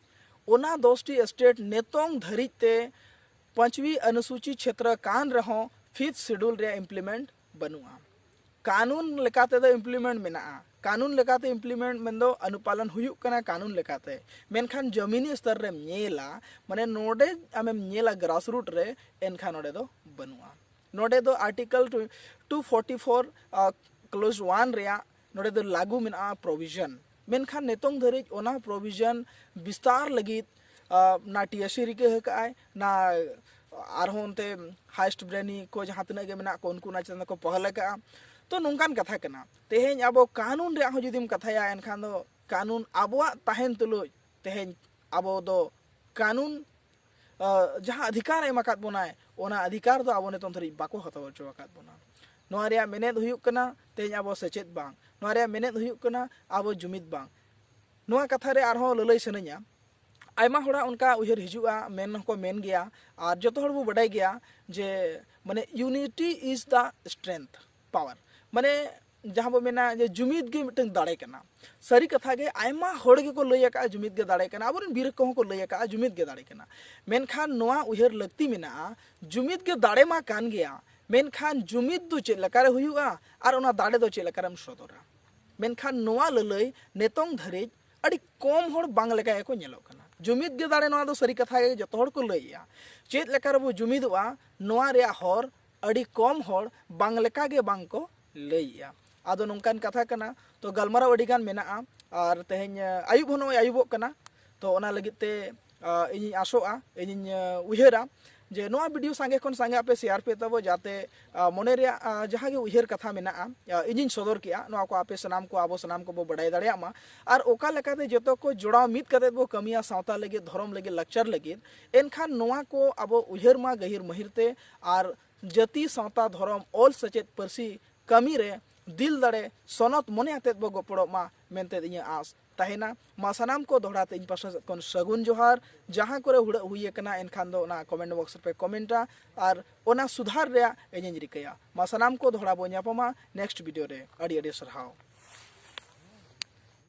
ᱚᱱᱟ ᱫᱚᱥᱴᱤ ᱥᱴᱮᱴ ᱱᱤᱛᱚᱝ ᱫᱷᱟᱹᱨᱤᱡ ᱛᱮ ᱯᱟᱸᱪᱣᱤ ᱚᱱᱩᱥᱩᱪᱤ ᱪᱷᱮᱛᱨᱚ ᱠᱟᱱ ᱨᱮᱦᱚᱸ ᱯᱷᱤᱯᱛᱷ ᱥᱤᱰᱩᱞ ᱨᱮᱭᱟᱜ ᱤᱢᱯᱞᱤᱢᱮᱱᱴ ᱵᱟᱹᱱᱩᱜᱼᱟ᱾ ᱠᱟᱹᱱᱩᱱ ᱞᱮᱠᱟᱛᱮ ᱫᱚ ᱤᱢᱯᱞᱤᱢᱮᱱᱴ ᱢᱮᱱᱟᱜᱼᱟ, ᱠᱟᱹᱱᱩᱱ ᱞᱮᱠᱟᱛᱮ ᱤᱢᱯᱞᱤᱢᱮᱱᱴ ᱢᱮᱱᱫᱚ ᱟᱹᱱᱩᱯᱟᱞᱚᱱ ᱦᱩᱭᱩᱜ ᱠᱟᱱᱟ ᱠᱟᱹᱱᱩᱱ ᱞᱮᱠᱟᱛᱮ, ᱢᱮᱱᱠᱷᱟᱱ ᱡᱚᱢᱤᱱᱤ ᱥᱛᱚᱨ ᱨᱮᱢ ᱧᱮᱞᱟ, ᱢᱟᱱᱮ ᱱᱚᱰᱮ ᱟᱢᱮᱢ ᱧᱮᱞᱟ ᱜᱨᱟᱥ ᱨᱩᱴ ᱨᱮ, ᱮᱱᱠᱷᱟᱱ ᱱᱚᱰᱮ ᱫᱚ ᱵᱟᱹᱱᱩᱜᱼᱟ᱾ ᱱᱚᱰᱮ ᱫᱚ article two forty four close one ᱨᱮᱭᱟᱜ ᱱᱚᱰᱮ ᱫᱚ ᱞᱟᱹᱜᱩ ᱢᱮᱱᱟᱜᱼᱟ ᱯᱨᱚᱵᱷᱤᱡᱚᱱ, ᱢᱮᱱᱠᱷᱟᱱ ᱱᱤᱛᱚᱝ ᱫᱷᱟᱹᱨᱤᱡ ᱚᱱᱟ ᱯᱨᱚᱵᱷᱤᱡᱚᱱ ᱵᱤᱥᱛᱟᱨ ᱞᱟᱹᱜᱤᱫ ᱟᱸ, ᱱᱟ ᱴᱤ ᱮᱥ ᱥᱤ ᱨᱤᱠᱟᱹ ᱟᱠᱟᱫᱼᱟᱭ, ᱱᱟ ᱟᱨᱦᱚᱸ ᱚᱱᱛᱮ ᱦᱟᱭᱮᱥᱴ ᱵᱨᱮᱱᱤ ᱠᱚ ᱡᱟᱦᱟᱸ ᱛᱤᱱᱟᱹᱜ ᱜᱮ ᱢᱮᱱᱟᱜ ᱠᱚ, ᱩᱱᱠᱩ ᱚᱱᱟ ᱪᱮᱛᱟᱱ ᱨᱮᱠᱚ ᱯᱚᱦᱚᱞ ᱟᱠᱟᱫᱼᱟ᱾ ᱛᱚ ᱱᱚᱝᱠᱟᱱ ᱠᱟᱛᱷᱟ ᱠᱟᱱᱟ, ᱛᱮᱦᱮᱧ ᱟᱵᱚ ᱠᱟᱹᱱᱩᱱ ᱨᱮᱭᱟᱜ ᱦᱚᱸ ᱡᱩᱫᱤᱢ ᱠᱟᱛᱷᱟᱭᱟ, ᱮᱱᱠᱷᱟᱱ ᱫᱚ ᱠᱟᱹᱱᱩᱱ ᱟᱵᱚᱣᱟᱜ ᱛᱟᱦᱮᱱ ᱛᱩᱞᱩᱡ ᱛᱮᱦᱮᱧ ᱟᱵᱚ ᱫᱚ ᱠᱟᱹᱱᱩᱱ ᱟᱸ, ᱡᱟᱦᱟᱸ ᱚᱫᱷᱤᱠᱟᱨ ᱮᱢ ᱟᱠᱟᱫ ᱵᱚᱱᱟᱭ, ᱚᱱᱟ ᱚᱫᱷᱤᱠᱟᱨ ᱫᱚ ᱟᱵᱚ ᱱᱤᱛᱚᱝ ᱫᱷᱟᱹᱨᱤᱡ ᱵᱟᱠᱚ ᱦᱟᱛᱟᱣ ᱦᱚᱪᱚ ᱟᱠᱟᱫ ᱵᱚᱱᱟ᱾ ᱱᱚᱣᱟ ᱨᱮᱭᱟᱜ ᱢᱮᱱᱮᱫ ᱦᱩᱭᱩᱜ ᱠᱟᱱᱟ, ᱛᱮᱦᱮᱧ ᱟᱵᱚ ᱥᱮᱪᱮᱫ ᱵᱟᱝ, ᱱᱚᱣᱟ ᱨᱮᱭᱟᱜ ᱢᱮᱱᱮᱫ ᱦᱩᱭᱩᱜ ᱠᱟᱱᱟ ᱟᱵᱚ ᱡᱩᱢᱤᱫ ᱵᱟᱝ᱾ ᱱᱚᱣᱟ ᱠᱟᱛᱷᱟ ᱨᱮ ᱟᱨᱦᱚᱸ ᱞᱟᱹᱞᱟᱹᱭ ᱥᱟᱱᱟᱧᱟ, ᱟᱭᱢᱟ ᱦᱚᱲᱟᱜ ᱚᱱᱠᱟ ᱩᱭᱦᱟᱹᱨ ᱦᱤᱡᱩᱜᱼᱟ, ᱢᱮᱱ ᱦᱚᱸᱠᱚ ᱢᱮᱱ ᱜᱮᱭᱟ, ᱟᱨ ᱡᱚᱛᱚ ᱦᱚᱲ ᱵᱚ ᱵᱟᱰᱟᱭ ᱜᱮᱭᱟ ᱡᱮ, ᱢᱟᱱᱮ, unity is the strength power, ᱢᱟᱱᱮ ᱡᱟᱦᱟᱸ ᱵᱚ ᱢᱮᱱᱟ ᱡᱮ ᱡᱩᱢᱤᱫ ᱜᱮ ᱢᱤᱫᱴᱟᱝ ᱫᱟᱲᱮ ᱠᱟᱱᱟ᱾ ᱥᱟᱹᱨᱤ ᱠᱟᱛᱷᱟ ᱜᱮ, ᱟᱭᱢᱟ ᱦᱚᱲ ᱜᱮᱠᱚ ᱞᱟᱹᱭ ᱟᱠᱟᱫᱼᱟ ᱡᱩᱢᱤᱫ ᱜᱮ ᱫᱟᱲᱮ ᱠᱟᱱᱟ, ᱟᱵᱚᱨᱮᱱ ᱵᱤᱨ ᱠᱚᱦᱚᱸ ᱠᱚ ᱞᱟᱹᱭ ᱟᱠᱟᱫᱼᱟ ᱡᱩᱢᱤᱫ ᱜᱮ ᱫᱟᱲᱮ ᱠᱟᱱᱟ᱾ ᱢᱮᱱᱠᱷᱟᱱ ᱱᱚᱣᱟ ᱩᱭᱦᱟᱹᱨ ᱞᱟᱹᱠᱛᱤ ᱢᱮᱱᱟᱜᱼᱟ, ᱡᱩᱢᱤᱫ ᱜᱮ ᱫᱟᱲᱮ ᱢᱟ ᱠᱟᱱ ᱜᱮᱭᱟ, ᱢᱮᱱᱠᱷᱟᱱ ᱡᱩᱢᱤᱫ ᱫᱚ ᱪᱮᱫ ᱞᱮᱠᱟᱨᱮ ᱦᱩᱭᱩᱜᱼᱟ ᱟᱨ ᱚᱱᱟ ᱫᱟᱲᱮ ᱫᱚ ᱪᱮᱫ ᱞᱮᱠᱟᱨᱮᱢ ᱥᱚᱫᱚᱨᱟ? ᱢᱮᱱᱠᱷᱟᱱ ᱱᱚᱣᱟ ᱞᱟᱹᱞᱟᱹᱭ ᱱᱤᱛᱚᱝ ᱫᱷᱟᱹᱨᱤᱡ ᱟᱹᱰᱤ ᱠᱚᱢ ᱦᱚᱲ ᱵᱟᱝ ᱞᱮᱠᱟ ᱜᱮᱠᱚ ᱧᱮᱞᱚᱜ ᱠᱟᱱᱟ᱾ ᱡᱩᱢᱤᱫ ᱜᱮ ᱫᱟᱲᱮ, ᱱᱚᱣᱟ ᱫᱚ ᱥᱟᱹᱨᱤ ᱠᱟᱛᱷᱟ ᱜᱮ ᱡᱚᱛᱚ ᱦᱚᱲ ᱠᱚ ᱞᱟᱹᱭᱮᱜᱼᱟ᱾ ᱪᱮᱫ ᱞᱮᱠᱟ ᱨᱮᱵᱚ ᱡᱩᱢᱤᱫᱚᱜᱼᱟ, ᱱᱚᱣᱟ ᱨᱮᱭᱟᱜ ᱦᱚᱨ ᱟᱹᱰᱤ ᱠᱚᱢ ᱦᱚᱲ ᱵᱟᱝ ᱞᱮᱠᱟ ᱜᱮ ᱵᱟᱝ ᱠᱚ ᱞᱟᱹᱭᱮᱜᱼᱟ᱾ ᱟᱫᱚ ᱱᱚᱝᱠᱟᱱ ᱠᱟᱛᱷᱟ ᱠᱟᱱᱟ, ᱛᱚ ᱜᱟᱞᱢᱟᱨᱟᱣ ᱟᱹᱰᱤ ᱜᱟᱱ ᱢᱮᱱᱟᱜᱼᱟ, ᱟᱨ ᱛᱮᱦᱮᱧ, ᱟᱹᱭᱩᱵ ᱦᱚᱸ ᱱᱚᱜᱼᱚᱭ ᱟᱹᱭᱩᱵᱚᱜ ᱠᱟᱱᱟ, ᱛᱚ ᱚᱱᱟ ᱞᱟᱹᱜᱤᱫ ᱛᱮ, ᱟᱸ, ᱤᱧᱤᱧ ᱟᱥᱚᱜᱼᱟ, ᱤᱧᱤᱧ, ᱟᱸ, ᱩᱭᱦᱟᱹᱨᱟ ᱡᱮ ᱱᱚᱣᱟ ᱵᱷᱤᱰᱤᱭᱳ ᱥᱟᱸᱜᱮ ᱠᱷᱚᱱ ᱥᱟᱸᱜᱮ ᱟᱯᱮ ᱥᱮᱭᱟᱨ ᱯᱮ ᱛᱟᱵᱚ, ᱡᱟᱛᱮ, ᱟᱸ, ᱢᱚᱱᱮ ᱨᱮᱭᱟᱜ, ᱟᱸ, ᱡᱟᱦᱟᱸ ᱜᱮ ᱩᱭᱦᱟᱹᱨ ᱠᱟᱛᱷᱟ ᱢᱮᱱᱟᱜᱼᱟ, ᱟᱸ, ᱤᱧᱤᱧ ᱥᱚᱫᱚᱨ ᱠᱮᱜᱼᱟ, ᱱᱚᱣᱟ ᱠᱚ ᱟᱯᱮ ᱥᱟᱱᱟᱢ ᱠᱚ, ᱟᱵᱚ ᱥᱟᱱᱟᱢ ᱠᱚᱵᱚ ᱵᱟᱰᱟᱭ ᱫᱟᱲᱮᱭᱟᱜ ᱢᱟ᱾ ᱟᱨ ᱚᱠᱟ ᱞᱮᱠᱟᱛᱮ ᱡᱚᱛᱚ ᱠᱚ ᱡᱚᱲᱟᱣ ᱢᱤᱫ ᱠᱟᱛᱮ ᱵᱚ ᱠᱟᱹᱢᱤᱭᱟ ᱥᱟᱶᱛᱟ ᱞᱟᱹᱜᱤᱫ, ᱫᱷᱚᱨᱚᱢ ᱞᱟᱹᱜᱤᱫ, ᱞᱟᱠᱪᱟᱨ ᱞᱟᱹᱜᱤᱫ, ᱮᱱᱠᱷᱟᱱ ᱱᱚᱣᱟ ᱠᱚ ᱟᱵᱚ ᱩᱭᱦᱟᱹᱨ ᱢᱟ ᱜᱟᱹᱦᱤᱨ ᱢᱟᱹᱦᱤᱨ ᱛᱮ, ᱟᱨ ᱡᱟᱹᱛᱤ, ᱥᱟᱶᱛᱟ, ᱫᱷᱚᱨᱚᱢ, ᱚᱞ, ᱥᱮᱪᱮᱫ, ᱯᱟᱹᱨᱥᱤ ᱠᱟᱹᱢᱤ ᱨᱮ ᱫᱤᱞ ᱫᱟᱲᱮ ᱥᱚᱱᱚᱛ ᱢᱚᱱᱮ ᱟᱛᱮᱫ ᱵᱚ ᱜᱚᱯᱚᱲᱚᱜ ᱢᱟ ᱢᱮᱱᱛᱮ ᱤᱧᱟᱹᱜ ᱟᱸᱥ᱾ ᱛᱟᱦᱮᱱᱟ᱾ ᱢᱟ ᱥᱟᱱᱟᱢ ᱠᱚ ᱫᱚᱦᱲᱟ ᱛᱮ ᱤᱧ ᱯᱟᱥᱴᱟ ᱥᱮᱫ ᱠᱷᱚᱱ ᱥᱟᱹᱜᱩᱱ ᱡᱚᱦᱟᱨ᱾ ᱡᱟᱦᱟᱸ ᱠᱚᱨᱮ ᱦᱩᱲᱟᱹᱜ ᱦᱩᱭ ᱟᱠᱟᱱᱟ, ᱮᱱᱠᱷᱟᱱ ᱫᱚ ᱚᱱᱟ comment box ᱨᱮᱯᱮ commentᱟ ᱟᱨ ᱚᱱᱟ ᱥᱩᱫᱷᱟᱨ ᱨᱮᱭᱟᱜ ᱤᱧᱤᱧ ᱨᱤᱠᱟᱹᱭᱟ᱾ ᱢᱟ ᱥᱟᱱᱟᱢ ᱠᱚ ᱫᱚᱦᱲᱟ ᱵᱚ ᱧᱟᱯᱟᱢᱟ next video ᱨᱮ᱾ ᱟᱹᱰᱤ ᱟᱹᱰᱤ ᱥᱟᱨᱦᱟᱣ᱾